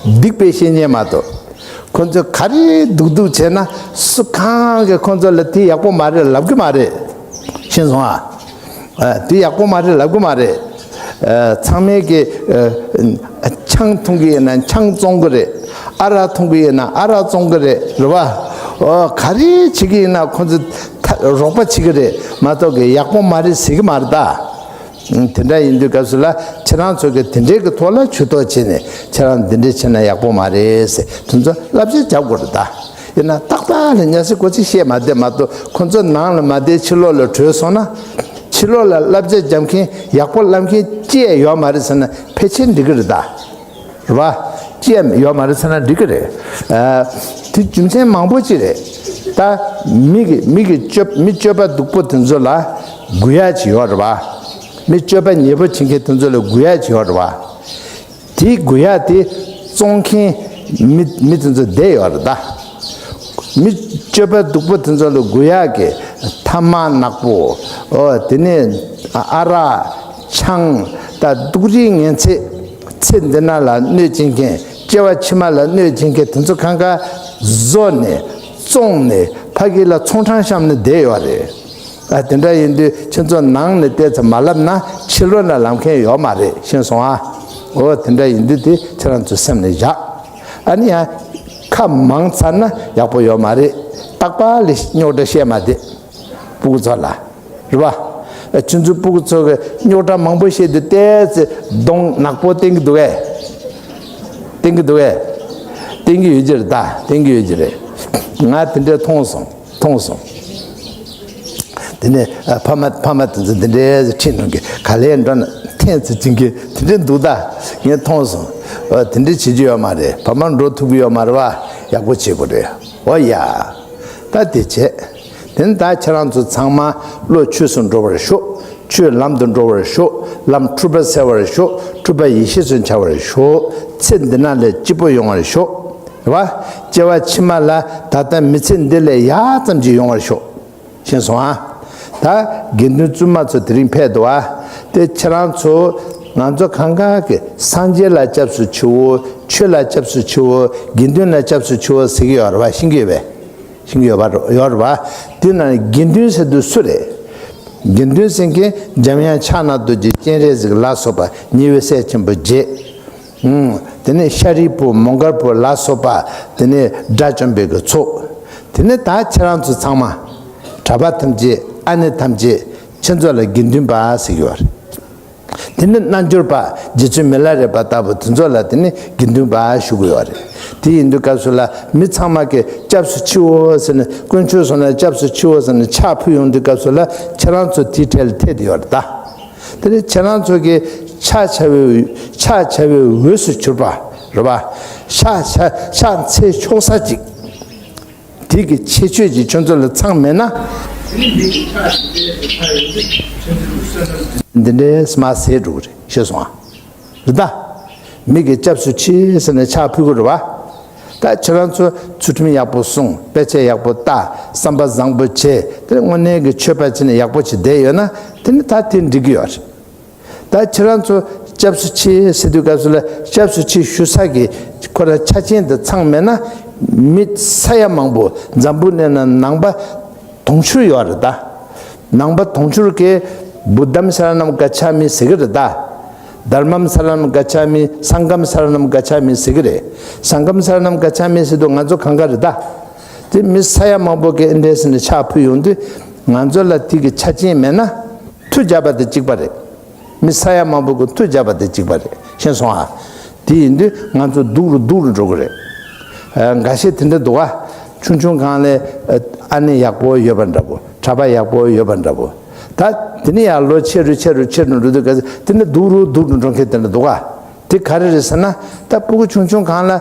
སྡིག་པའི་བཤེས་གཉེན་མ་གཏོགས། ཁོང་ཚོས་ག་རེ་སྡུག་སྡུག་བྱས་ན་སུ་གང་གིས་ཁོང་ཚོ་ལ་དེ་ཡག་པོ་མ་རེད་ལབ་གི་མ་རེད། ཤེས་སོང་ཨ། ཨ། དེ་ཡག་པོ་མ་རེད་ལབ་གི་མ་རེད། ཨ། ཚང་མས་ཀྱི་ཨ། ཆང་འཐུང་གི་ཡིན་ན་ཆང་བཙོང་གི་རེད། ཨ་རག་འཐུང་གི་ཡིན་ན་ཨ་རག་བཙོང་གི་རེད། རེད་པ། ཨོ། ག་རེ་བྱེད་ཀྱི་ཡིན་ན་ཁོང་ཚོ་ད་རོགས་པ་བྱེད་ཀྱི་རེད་མ་གཏོགས་ཀྱི་ཡག་པོ་མ་རེད་ཟེར་གི་མ་རེད་ད། དེ་འདྲ་ཡིན་དུས་སྐབས་སུ་ལ་ཁྱེད་རང་ཚོ་གི་དེ་འདྲའི་གི་ཐོག་ལ་ཇུས་གཏོགས་བྱས་ནས་ཁྱེད་རང་འདི་འདྲ་བྱས་ན་ཡག་པོ་མ་རེད་ཟེར་དེ་ཚོ་བསླབ་བྱ་རྒྱག་དགོས་རེད་ད། ཡིན་ན་རྟག་པ་ལ་གཉའ་སྲི་གོ་ཚིག་བཤད་མ་བསྡད་མ་གཏོགས་ཁོ་ཚོ་ནང་ལ་མ་བསྡད་ཕྱི་ལོགས་ལ་བྲོས་སོང་ན། ཕྱི་ལོགས་ལ་བསླབ་བྱ་རྒྱབ་མཁན་ཡག་པོ་བསླབ་མཁན་ཅི་ཡང་ཡོད་མ་རེད་ཟེར་ན་ཕལ་ཆེར་འགྲིག་གི་རེད་ད། རེད་བ། ཅི་ཡང་ཡོད་མ་རེད་ཟེར་ན་འགྲིག་གི་རེད། ཨ། དེ་རྒྱུ་མཚན་མང་པོ་ཅིག་རེད། ད་མི་གི་མི་གི་སྤྱོད་མི་སྤྱོད་པ་སྡུག་པོ་དེ་ཚོ་ལ་གུ་ཡངས་ཅིག་ཡོད་རེད་བ། མི་སྤྱོད་པ་ཉེས་པོ་བྱེད་མཁན་དེ་ཚོ་ལ་གུ་ཡངས་ཅིག་ཡོད་རེད་བ། དེའི་གུ་ཡངས་དེ་བཙོང་མཁན་མི་མི་དེ་ཚོ་བསྡད་ཡོད་རེད་ད། མི་སྤྱོད་པ་སྡུག་པོ་དེ་ཚོ་ལ་གུ་ཡངས་ཀྱི་ཐ་མག་ནག་པོ། ཨོ་དེ་ནས་ཨ་རག་ཆང་། ད་སྡུག་རུས་ངན་ཚད། ཚེ་འདི་ན་ལ་གནོད་སྦྱིན་མཁན། སྐྱེ་བ་ཕྱི་མ་ལ་གནོད་སྦྱིན་མཁན་དེ་ཚོ་གང་ག་བཟོ་ནས་བཙོང་ནས་ཕ་གི་ལ་ཚོང་ཁྲང་བཤམས་ནས་བསྡད་ཡོད་རེད། ཨ་དེ་འདྲ་ཡིན་དུས་ཁྱེད་ཚོ་ནང་ནས་བལྟས་ཚེ་མ་ལབ་ན་ཕྱི་ལོགས་ན་ལབ་མཁན་ཡོད་མ་རེད་ཤེས་སོང་ཨ། འོ་དེ་འདྲ་ཡིན་དུས་དེ་ཁྱེད་རང་ཚོ་སེམས་ནས་བཞག་ཨ་ནི་ཡང་ཁ་མང་ཚར་ན་ཡག་པོ་ཡོད་མ་རེད། རྟག་པར་ལས་རྙོག་དྲ་བཤད་མ་བསྡད། སྤུ་གུ་ཚོ་ལ། རེད་བ། ཁྱེད་ཚོའི་སྤུ་གུ་ཚོ་གི་རྙོག་དྲ་མང་པོ་བཤད་དུས་ཏོག་ཙམ་གདོང་ནག་པོ་བསྟན་གྱི་འདུག་གས། བསྟན་གྱི་འདུག་གས། བསྟན་གྱི་ཡོད་ཀྱི་རེད་ད། བསྟན་གྱི་ཡོད་ཀྱི་རེད། ང་དེ་འདྲས་མཐོང་སོང་། མཐོང་སོང་། དེ་ནས་ཨ་ཕ་མ་ཕ་མ་དེ་ཚོ་འདི་འདྲས་ཁྲིད་གནང་གི་ག་ལེར་འགྲོ་ན་ཐེངས་ཚེ་བྱིན་གྱི་དེ་འདྲས་འདུག་ད། ངས་མཐོང་སོང་། ཨ་དེ་འདྲས་བྱེད་ཀྱི་ཡོད་མ་རེད། ཕ་མ་འགྲོ་ཐུབ་ཀྱི་ཡོད་མ་རེད་བ། ཡག་པོ་བྱེད་དགོས་རེད། འོ་ཡ། ད་དེ་བྱས། དེ་ནས་ད་ཁྱེད་རང་ཚོ་ཚང་མ་བློ་ཆོས་སུ་འགྲོ་བར་ཤོག་ཆོས་ལམ་དུ་འགྲོ་བར་ཤོག་ལམ་འཁྲུལ་པ་སེལ་བར་ཤོག་འཁྲུལ་པ་ཡེ་ཤེས་སུ་འཆར་བར་ཤོག་ཚེ་འདི་ན་ལས་སྐྱིད་པོ་ཡོང་བར་ཤོག་རེད་བ། སྐྱེ་བ་ཕྱི་མ་ལ་ད་ལྟ་མི་ཚེ་འདི་ལས་ཡག་ཙམ་ཅིག་ཡོང་བར་ཤོག་ཤེས་སོང་ཨ། ད་དགེ་འདུན་བཙུན་མ་ཚོ་དེ་རིང་ཕེབས་འདུག་ཨ། དེ་ཁྱེད་རང་ཚོ་ང་ཚོ་གང་ག་གི་སངས་རྒྱས་ལ་སྐྱབས་སུ་མཆིའོ། ཆོས་ལ་སྐྱབས་སུ་མཆིའོ། དགེ་འདུན་ལ་སྐྱབས་སུ་མཆིའོ་ཟེར་གྱི་ཡོད་རེད་བ། ཤེས་ཀྱི་ཡོད་པས། ཤིང་ཡོད་པ་ཡོད་རེད་བ། དེ་ན་དགེ་འདུན་ཟེར་དུས་སུ་རེད། དགེ་འདུན་ཟེར་མཁན་འཇམ་དབྱངས་ཕྱག་ན་རྡོ་རྗེ་སྤྱན་རས་གཟིགས་ལ་སོགས་པ་ཉེ་བའི་སྲས་ཆེན་པོ་བརྒྱད། ཨུམ། དེ་ནས་ཤཱ་རིའི་བུ་མོའུ་འགལ་བུ་ལ་སོགས་པ་དེ་ནས་དགྲ་བཅོམ་པའི་གི་ཚོགས། དེ་ནས་ད་ཁྱེད་རང་ཚོ་ཚང་མ་གྲྭ་པ་ཐམས་ཅད་ཨ་ནེ་ཐམས་ཅད་ཁྱེད་ཚོ་ལ་དགེ་འདུན་པ་ཟེར་གྱི་ཡོད་རེད། དེ་ནི་རྣལ་འབྱོར་པ་རྗེ་བཙུན་མི་ལ་རས་པ་ལྟ་བུ་དེ་ཚོ་ལ་དེ་ནི་དགེ་འདུན་པ་ཞུ་དགོས་པ་རེད། དེ་ཡིན་དུས་སྐབས་སུ་ལ་མི་ཚང་མ་གིས་སྐྱབས་སུ་མཆིའོ་ཟེར་ནས་དཀོན་མཆོག་གསུམ་ལ་སྐྱབས་སུ་མཆིའོ་ཟེར་ནས་ཕྱག་ཕུལ་ཡོང་དུས་སྐབས་སུ་ལ་ཁྱེད་རང་ཚོ་དེའི་གྲལ་ལ་ཐེ་དེ་ཡོད་རེད་ད། དེ་ནི་ཁྱེད་རང་ཚོ་གིས་ཕྱག་བྱ་བའི་ཕྱག་བྱ་བའི་འོས་སུ་གྱུར་པ་རེད་པ། ཕྱག་ཕྱག་ཕྱག་འཚལ་ཆོག་ས་ཅིག་དེ་གི་ཁྱད་ཆོས་ཀྱི་ཁྱོད་ཚོ་ལ་ཚང་མེད་ན། འདི་འདྲའི་སྨྲ་ཟེར་འགྲོ་གི་རེད་ཤེས་སོང་ཨ། རེད་ད། མི་གི་སྐྱབས་སུ་མཆི་ཟེར་ནས་ཕྱག་ཕུལ་གི་རེད་བ། ད་ཁྱེད་རང་ཚོ་ཚུལ་ཁྲིམས་ཡག་པོ་སྲུང་དཔེ་ཆ་ཡག་པོ་ལྟ་བསམ་པ་བཟང་པོ་བྱེད་དེ་དངོས་གནས་ཀྱི་ཆོས་པ་བྱས་ནས་ཡག་པོ་བྱས་བསྡད་ཡོད་ན་དེ་ནི་ད་དེ་འགྲིག་གི་ཡོད་རེད། ད་ཁྱེད་རང་ཚོ་སྐྱབས་སུ་མཆི་ཟེར་དུས་སྐབས་སུ་ལ་སྐྱབས་སུ་མཆི་ཞུ་ས་གི་ཁོ་ར་ཆ་རྐྱེན་དེ་ཚང་མེད་ན་མི་ས་ཡ་མང་པོ་འཛམ་བུ་གླིང་ན་ནང་པ་དུང་ཕྱུར་ཡོད་རེད་ད། ནང་པ་དུང་ཕྱུར་གི་བུདྡྷམ་ས་ར་ནམ་ག་ཆ་མི་ཟེར་གི་རེད་ད། དྷརྨམ་ས་ར་ནམ་ག་ཆ་མི་སང་གམ་ས་ར་ནམ་ག་ཆ་མི་ཟེར་གི་རེད། སང་གམ་ས་ར་ནམ་ག་ཆ་མི་ཟེར་དུས་ང་ཚོ་གང་ག་རེད་ད། དེ་མི་ས་ཡ་མང་པོ་གི་ཨེ་འདྲས་ཟེར་ནས་ཕྱག་ཕུལ་ཡོང་དུས་ང་ཚོ་ལ་དེ་གི་ཆ་རྐྱེན་མེད་ན་མཐུ་རྒྱབ་པ་དེ་གཅིག་པ་རེད། མི་ས་ཡ་མང་པོ་གི་མཐུ་རྒྱབ་པ་དེ་གཅིག་པ་རེད་ཤེས་སོང་ཨ། དེ་ཡིན་དུས་ང་ཚོ་སྡུག་རུ་སྡུག་རུ་འགྲོ་གི་རེད། ཨ་འགའ་ཤས་དེ་འདྲ་འདུག་ཨ། ཆུང་ཆུང་སྒང་ལ་ཨ་ཨ་ནེ་ཡག་པོ་ཡོད་པ་འདྲ་པོ་གྲྭ་པ་ཡག་པོ་ཡོད་པ་འདྲ་པོ། ད་དེ་ནས་ཡང་ལོ་ཆེ་རུ་ཆེ་རུ་ཆེ་རུ་འགྲོ་དུས་ག་ཚོད་དེ་འདྲ་སྡུག་རུ་སྡུག་རུ་འགྲོ་མཁན་དེ་འདྲ་འདུག་ཨ། དེ་ག་རེ་རེད་ཟེར་ན་ད་སྤུ་གུ་ཆུང་ཆུང་སྒང་ལ་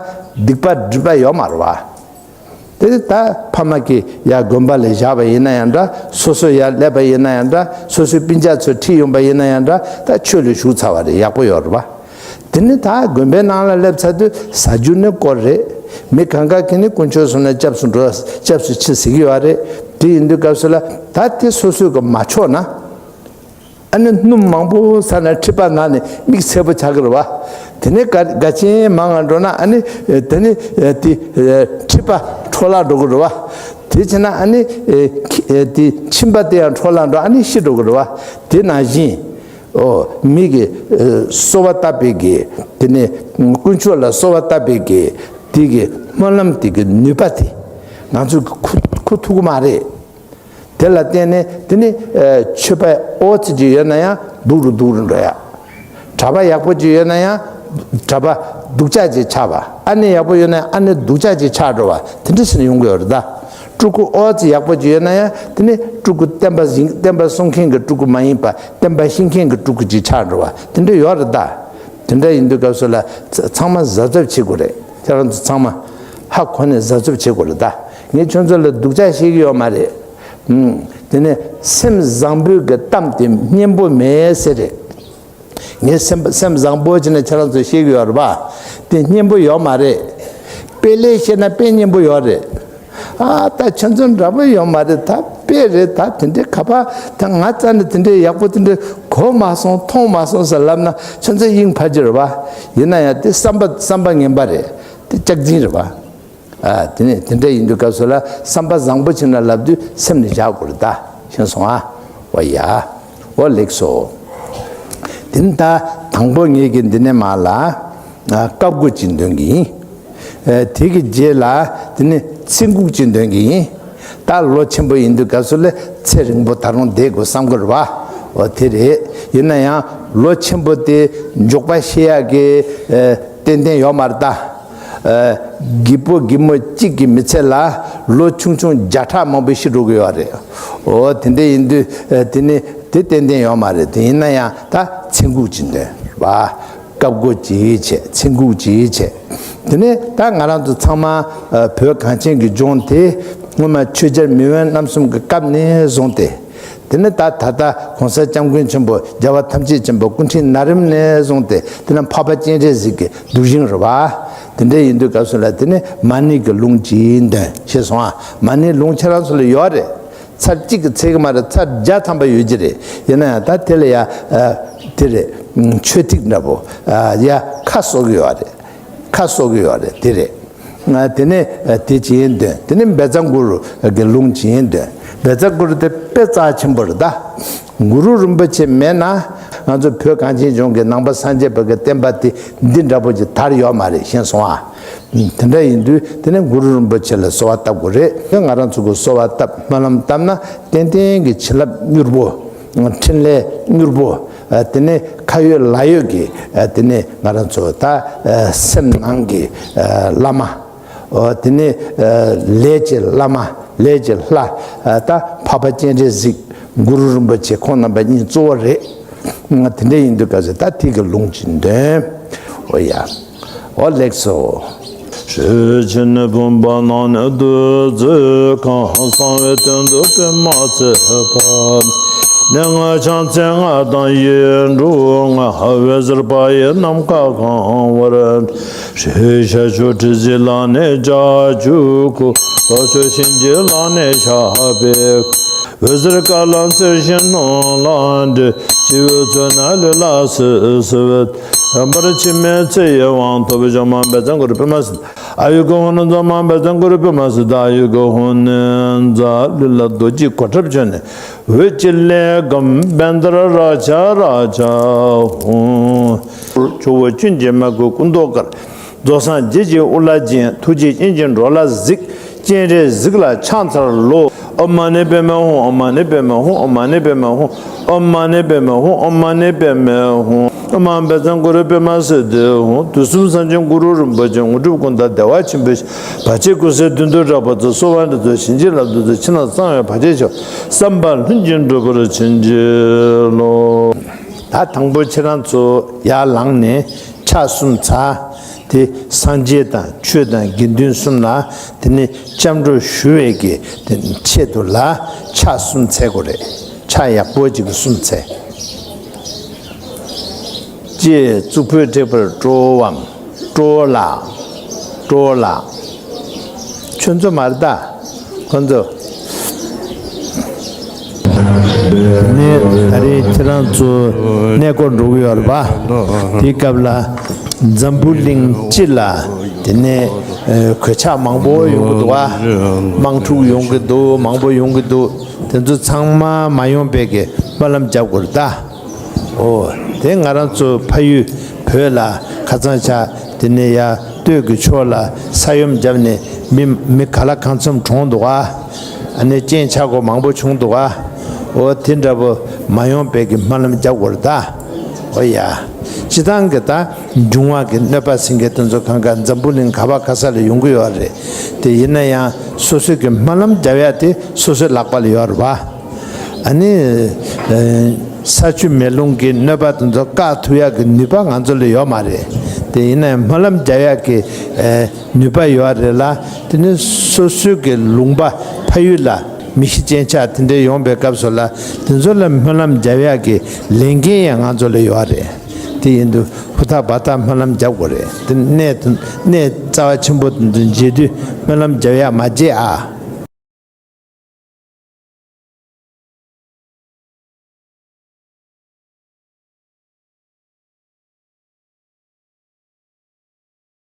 སྡིག་པ་སྒྲིབ་པ་ཡོད་མ་རེད་བ། དེ་ད་ཕ་མ་གིས་ཡར་དགོན་པ་ལ་བཞག་པ་ཡིན་ན་ཡང་འདྲ། སོ་སོ་ཡར་སླེབས་པ་ཡིན་ན་ཡང་འདྲ། སོ་སོའི་སྤུན་ཀྱག་ཚོ་ཁྲིད་ཡོང་པ་ཡིན་ན་ཡང་འདྲ། ད་ཆོས་ལ་ཞུགས་ཚར་བ་རེད། ཡག་པོ་ཡོད་རེད་པ། དེ་ནི་ད་དགོན་པའི་ནང་ལ་སླེབས་ཚར་དུས་ཟ་རྒྱུ་ནི་དཀོར་རེད། མི་གང་ག་གིས་ནི་དཀོན་མཆོག་གསུམ་ལ་སྐྱབས་སུ་འགྲོ། སྐྱབས་སུ་མཆི་ཟེར་གྱི་ཡོད་རེད། དེ་ཡིན་དུས་སྐབས་སུ་ལ་ད་དེ་སོ་སོས་གི་མ་ཆོག་ན། ཨ་ནི་སྣུམ་མང་པོ་ཟ་ནས་མཁྲིས་པ་ན་ནས་མིག་སེར་པོ་ཆགས་ཀྱི་རེད་བ། དེ་ནས་ག་ག་ཆེན་མང་ང་འགྲོ་ན་ཨ་ནི་དེ་ནི་དེ་མཁྲིས་པ་འཕྲོ་བརླག་འགྲོ་གི་རེད་བ། དེ་བྱས་ན་ཨ་ནི་དེ་མཆིན་པ་དེ་ཡང་འཕྲོ་བརླག་འགྲོ། ཨ་ནི་ཤི་འགྲོ་གི་རེད་བ། དེ་ནང་བཞིན་ཨོ་མི་གི་གསོལ་བ་བཏབ་པའི་གི་དེ་ནས་དཀོན་མཆོག་ལ་གསོལ་བ་བཏབ་པའི་གི་དེ་གི་སྨོན་ལམ་དེ་གི་ནུས་པ་དེ་ང་ཚོས་འཁུར་འཁུར་ཐུབ་ཀྱི་མ་རེད། དེ་ལ་བརྟེན་ནས་དེ་ནི་ཆོས་པ་ཨོ་ཙི་ཅིག་ཡོད་ན་ཡང་སྡུག་རུ་སྡུག་རུ་འགྲོ་ཡ། གྲྭ་པ་ཡག་པོ་ཅིག་ཡོད་ན་ཡང་གྲྭ་པ་སྡུག་ཅག་ཅིག་ཆགས་པ། ཨ་ནེ་ཡག་པོ་ཡོད་ན་ཡང་ཨ་ནེ་སྡུག་ཅག་ཅིག་ཆགས་འགྲོ་བ་དེ་འདྲ་ཞིག་ཡོང་གི་ཡོད་རེད་ད། སྤྲུལ་སྐུ་ཨོ་ཙི་ཡག་པོ་ཅིག་ཡོད་ན་ཡང་དེ་ནི་སྤྲུལ་སྐུ་བསྟན་པ་བཞིན་བསྟན་པ་སྲུང་མཁན་གྱི་སྤྲུལ་སྐུ་མ་ཡིན་པ་བསྟན་པ་བཤིག་མཁན་གྱི་སྤྲུལ་སྐུ་ཅིག་ཆགས་འགྲོ་བ་དེ་འདྲ་ཡོད་རེད་ད། དེ་འདྲ་ཡིན་དུས་སྐབས་སུ་ལ་ཚ་ཚང་མ་གཟབ་གཟབ་བྱེད་དགོས་རེད། ཁྱེད་རང་ཚོ་ཚང་མ་ཧ་གོ་ནས་གཟབ་གཟབ་བྱེད་དགོས་རེད་ད། ངས་ཁྱོད་ཚོ་ལ་སྡུག་ཅག་བཤད་ཀྱི་ཡོད་མ་རེད། ཨུམ། དེ་ནས་སེམས་བཟང་པོའི་གི་གཏམ་དེ་སྙན་པོ་མེད་ཟེར་རེད། ངས་སེམས་སེམས་བཟང་པོ་བྱས་ནས་ཁྱེད་རང་ཚོ་བཤད་ཀྱི་ཡོད་རེད་པ། དེ་སྙན་པོ་ཡོད་མ་རེད། དཔེ་ལས་བཤད་ན་དཔེ་སྙན་པོ་ཡོད་རེད། ཨ་ད་ཁྱོད་ཚོ་འདྲ་པོ་ཡོད་མ་རེད། ད་དཔེ་རེད། ད་དེ་འདྲའི་ཁ་པར་ད་ང་རྩ་ནས་དེ་འདྲའི་ཡག་པོ་དེ་འདྲའི་གོ་མ་སོང་མཐོང་མ་སོང་ཟེར་ལབ་ན་ཁྱོད་ཚོ་དབྱིངས་འཕར་གྱི་རེད་པ། ཡིན་ན་ཡང་དེ་བསམ་པ་བསམ་པ་ངན་པ་རེད། དེ་སྐྱག་རྫུན་རེད་པ། ཨ། དེ་ནས་དེ་འདྲ་ཡིན་དུས་སྐབས་སུ་ལ་བསམ་པ་བཟང་པོ་བྱས་ན་ལབ་དུས་སེམས་ནས་བཞག་དགོས་རེད་ད། ཤེས་སོང་ཨ། འོ་ཡ། འོ་ལེགས་སོ། དེ་ནི་ད་དང་པོ་ངེད་ཀྱི་འདི་ནས་མར་ལ། ཨ། བཀའ་བསྒོ་ཅིག་འདོན་གྱི་ཡིན། ཨ། དེ་གི་རྗེས་ལ་དེ་ནི་ཚེ་འགུགས་ཅིག་འདོན་གྱི་ཡིན། ད་ལོ་ཆེན་པོ་ཡིན་དུས་སྐབས་སུ་ལ་ཚེ་རིང་པོ་ད་རུང་བསྡད་དགོས་བསམ་གྱི་རེད་པ། འོ་དེ་རེད། ཡིན་ན་ཡང་ལོ་ཆེན་པོ་དེ་མགྱོགས་པ་ཤི་ཡག་གི་ཨ། ཏན་ཏན་ཡོད་མ་རེད་ད། ཨ། རྒད་པོ་རྒད་མོ་གཅིག་གི་མི་ཚེ་ལ་ལོ་ཆུང་ཆུང་བརྒྱ་ཕྲག་མང་པོ་ཤི་འགྲོ་གི་ཡོད་རེད། འོ་དེ་འདྲ་ཡིན་དུས་ཨ། དེ་ནི་དེ་ཏན་ཏན་ཡོད་མ་རེད། དེ་ཡིན་ན་ཡང་ད་ཚེ་འགུགས་ཅིག་འདོན་པ། བཀའ་བསྒོ་ཅིག་བྱས། ཚེ་འགུགས་ཅིག་བྱས། དེ་ནས་ད་ང་རང་ཚོ་ཚང་མ་ཨ། བོད་གངས་ཅན་གྱི་ལྗོངས་དེ་སྔོན་མ་ཆོས་རྒྱལ་མེས་དབོན་རྣམ་གསུམ་གྱི་སྐབས་ནས་བཟུང་སྟེ། དེ་ནས་ད་ད་ལྟ་༸གོང་ས་༸སྐྱབས་མགོན་ཆེན་པོ་རྒྱལ་བ་ཐམས་ཅད་མཁྱེན་པ་སྐུ་ཕྲེང་ན་རིམ་ནས་བཟུང་སྟེ་དེ་ནས་འཕགས་པ་སྤྱན་རས་གཟིགས་ཀྱི་གདུལ་ཞིང་རེད་པ། དེ་འདྲ་ཡིན་དུས་སྐབས་སུ་ལ་དེ་ནས་མ་ཎི་གི་ལུང་ཅིག་འདོན་ཤེས་སོང་ཨ། མ་ཎི་ལུང་ཁྱེད་རང་ཚོ་ལ་ཡོད་རེད། ཚར་གཅིག་གི་ཚད་ཀྱི་མ་རེད། ཚར་བརྒྱ་ཐམ་པ་ཡོད་ཀྱི་རེད། ཡིན་ན་ཡང་ད་དེ་ལ་ཡ་ཨ། དེ་རེད། མཆོད་ཐིག་འདྲ་པོ་ཨ། ཡ་ཁ་གསོ་གི་ཡོད་རེད། ཁ་གསོ་གི་ཡོད་རེད། དེ་རེད། ང་དེ་ནས་དེ་ཅི་ཡིན་འདོན། དེ་ནས་བཛྲ་གུ་རུ་གི་ལུང་ཅི་ཡིན་འདོན། བཛྲ་གུ་རུ་དེ་དཔེ་རྩ་ཆེན་པོ་རེད་ད། གུ་རུ་རིན་པོ་ཆེ་མེད་ན་ང་ཚོ་བོད་གངས་ཅན་ལྗོངས་ཀྱི་ནང་པ་སངས་རྒྱས་པ་གི་བསྟན་པ་དེ་འདི་འདྲ་པོ་ཅིག་དར་ཡོད་མ་རེད། ཤེས་སོང་ཨ། དེ་འདྲ་ཡིན་དུས་དེ་ནས་གུ་རུ་རིན་པོ་ཆེ་ལ་གསོལ་བ་བཏབ་དགོས་རེད། ང་རང་ཚོ་གི་གསོལ་བ་བཏབ་སྨོན་ལམ་བཏབ་ན་ཏན་ཏན་གྱི་བྱིན་རླབས་མྱུར་པོ། འཕྲིན་ལས་མྱུར་པོ། ཨ། དེ་ནས་ཁ་ཡོད་ལག་ཡོད་ཀྱི་ཨ། དེ་ནས་ང་རང་ཚོ་ད་ཨ། སེམས་ནང་གི་ཨ། བླ་མ། ཨོ། དེ་ནས་ཨ། ལས་ཀྱི་བླ་མ། ལས་ཀྱི་ལྷ། ཨ། ད་འཕགས་པ་སྤྱན་རས་གཟིགས། གུ་རུ་རིན་པོ་ཆེ་ཁོང་རྣམ་པ་གཉིས་གཙོ་བོ་རེད། དེ་འདྲ་ཡིན་དུས་སྐབས་སུ་ད་དེ་གི་ལུང་ཅིག་འདོན། ཨོ་ཡ། ཨོ་ལེགས་སོ། ཞེས་ཕྱི་ནས་བུམ་པ་ནང་ནས་བདུད་རྩི་གང་། གསང་བའི་སྟེང་དུ་པདྨ་བརྩེགས་པ། གནས་ལྔ་ཕྱག་མཚན་ལྔ་དང་ཡིག་འབྲུ་ལྔ། འོད་ཟེར་པ་ཡིས་ནམ་མཁའ་གང་བར། ཞེས་ཤར་ཕྱོགས་དྲི་ཟའི་ལག་ནས་ལྕགས་ཀྱུ་བསྐུལ། ལྷོ་ཕྱོགས་གཤིན་རྗེའི་ལག་ནས་ཞགས་པས། འོད་ཟེར་ཀ་ལ་འཚེར་ཞིང་སྣང་ལ་འདྲེས། སྤྱི་བོའི་ཚོགས་རྣམས་ལུས་ལ་བསིལ་བསིལ་བ། རྣམ་པར་འཆི་མེད་ཚེ་ཡི་དབང་ཐོབ། ཕྱག་མ་བཛྲ་གུ་རུ་པདྨ་སིདྡྷི། ཨ་ཡུ་གུ་ཧུ་ནུ། མཛུབ་མོ་བཛྲ་གུ་རུ་པདྨ་སིདྡྷི། ཨ་ཡུ་གུ་ཧུ་ནུ། ལུས་ལ་རྡོ་རྗེའི་གོ་ཁྲབ་གྱོན་ནས། འོད་ཀྱི་ལས་བསྒོམ། བཻ་ཌཱ་རཀྵ་རཀྵ་ཧཱུྃ། ཇོ་བོ་ཅན་གྱི་མ་སྐུལ་སྐུ་མདོག་དཀར། རྫོགས་སངས་རྒྱས་ཀྱི་དབུ་ལ་བརྒྱན། ཐུགས་རྗེ་ཅན་གྱི་འགྲོ་ལ་གཟིགས། སྤྱན་རས་གཟིགས་ལ་ཕྱག་འཚལ་ལོ། ཨོཾ་མ་ཎི་པདྨེ་ཧཱུྃ། ཨོཾ་མ་ཎི་པདྨེ་ཧཱུྃ། ཨོཾ་མ་ཎི་པདྨེ་ཧཱུྃ། ཨོཾ་མ་ཎི་པདྨེ་ཧཱུྃ། ཨོཾ་མ་ཎི་པདྨེ་ཧཱུྃ། ཨོཾ་མ་བཛྲ་གུ་རུ་པདྨ་སིདྡྷི་ཧཱུྃ། དུས་གསུམ་སངས་རྒྱས་གུ་རུ་རིན་པོ་ཆེ། དངོས་གྲུབ་ཀུན་བདག་བདེ་བ་ཆེན་པོའི་ཞིང་། བར་ཆད་ཀུན་སེལ་དོན་དུ་གྲགས་པ་སྩོལ། གསོལ་བ་འདེབས་སོ་བྱིན་གྱིས་བརླབ་ཏུ་གསོལ། ཕྱི་ནང་གསང་བའི་བར་ཆད་ཞི་བ། བསམ་པ་ལྷུན་གྱིས་འགྲུབ་པར་བྱིན་གྱིས་རློབས། ད་དང་པོ་ཁྱེད་རང་ཚོ་ཡར་ལངས་ནས་ཕྱག་གསུམ་འཚལ། དེ་སངས་རྒྱས་དང་ཆོས་དང་དགེ་འདུན་གསུམ་ལ་དེ་ནས་སྐྱབས་འགྲོ་ཞུ་བའི་གི་དེ་ཆེད་དུ་ལ་ཕྱག་གསུམ་འཚལ་དགོས་རེད། ཕྱག་ཡག་པོ་ཅིག་གསུམ་འཚལ། ཅེས་གཙུག་ཕུད་བྲེགས་པར་སྤྲོའམ། སྤྲོ་ལགས། སྤྲོ་ལགས། ཁྱོད་ཚོ་མ་རེད་ད། ཁོ་ཚོ། ནས་ད་རེས་ཁྱེད་རང་ཚོ་གནས་སྐོར་འགྲོ་གི་ཡོད་རེད་པ། དེའི་སྐབས་ལ་འཛམ་བུ་གླིང་སྤྱི་ལ་དེ་ནས་ཨ་གོད་ཆག་མང་པོ་ཡོང་གི་འདུག་ཨ། དམག་འཁྲུག་ཡོང་གི་འདུག་མང་པོ་ཡོང་གི་འདུག་དེ་ཚོ་ཚང་མ་མ་ཡོང་པའི་གི་སྨོན་ལམ་རྒྱབ་དགོས་རེད་ད། ཨོ། དེ་ང་རང་ཚོ་ཕ་ཡུལ་བོད་ལ་ཁ་སང་ཆ་དེ་ནས་ཡ་སྟོད་ཀྱི་ཕྱོགས་ལ་ས་ཡོམ་བརྒྱབ་ནས་མི་མི་ག་ལ་གང་འཚམ་གྲོངས་འདུག་ཨ། ཨ་ནི་རྐྱེན་ཆག་སྒོ་མང་པོ་བྱུང་འདུག་ཨ། ཨོ་དེ་འདྲ་པོ་མ་ཡོང་པའི་གི་སྨོན་ལམ་རྒྱབ་དགོས་རེད་ད། ཨོ་ཡ། སྤྱིར་བཏང་གི་ད་འབྱུང་བ་གི་གནོད་པ་ཟེར་མཁན་དེ་ཚོ་གང་ག་འཛམ་བུ་གླིང་ག་བ་ག་ས་ལ་ཡོང་གི་ཡོད་རེད། དེ་ཡིན་ན་ཡང་སོ་སོའི་གི་སྨོན་ལམ་རྒྱབ་ཡ་དེ་སོ་སོའི་ལག་པ་ལ་ཡོད་རེད་བ། ཨ་ནི་ས་ཆུ་མེ་རླུང་གི་གནོད་པ་དེ་ཚོ་བཀག་ཐུབ་ཡ་གི་ནུས་པ་ང་ཚོ་ལ་ཡོད་མ་རེད། དེ་ཡིན་ན་ཡང་སྨོན་ལམ་རྒྱབ་ཡ་གི་ནུས་པ་ཡོད་རེད་ལ། དེ་ནི་སོ་སོའི་གི་ལུང་པ་ཕ་ཡུལ་ལ་མི་ཤི་རྐྱེན་ཆག་དེ་འདྲའི་ཡོང་པའི་སྐབས་སུ་ལ་དེ་ཚོ་ལ་སྨོན་ལམ་རྒྱབ་ཡ་གི་ལས་འགན་ཡང་ང་ཚོ་ལ་ཡོད་རེད། དེ་ཡིན་དུས་ཧུར་ཐག་འབད་ཐག་སྨོན་ལམ་རྒྱབ་དགོས་རེད། དེ་གནས་དེ་གནས་རྩ་བ་ཆེན་པོ་དེ་ཚོ་མཇལ་དུས་སྨོན་ལམ་རྒྱབ་ཡ་མ་བརྗེད་ཨ།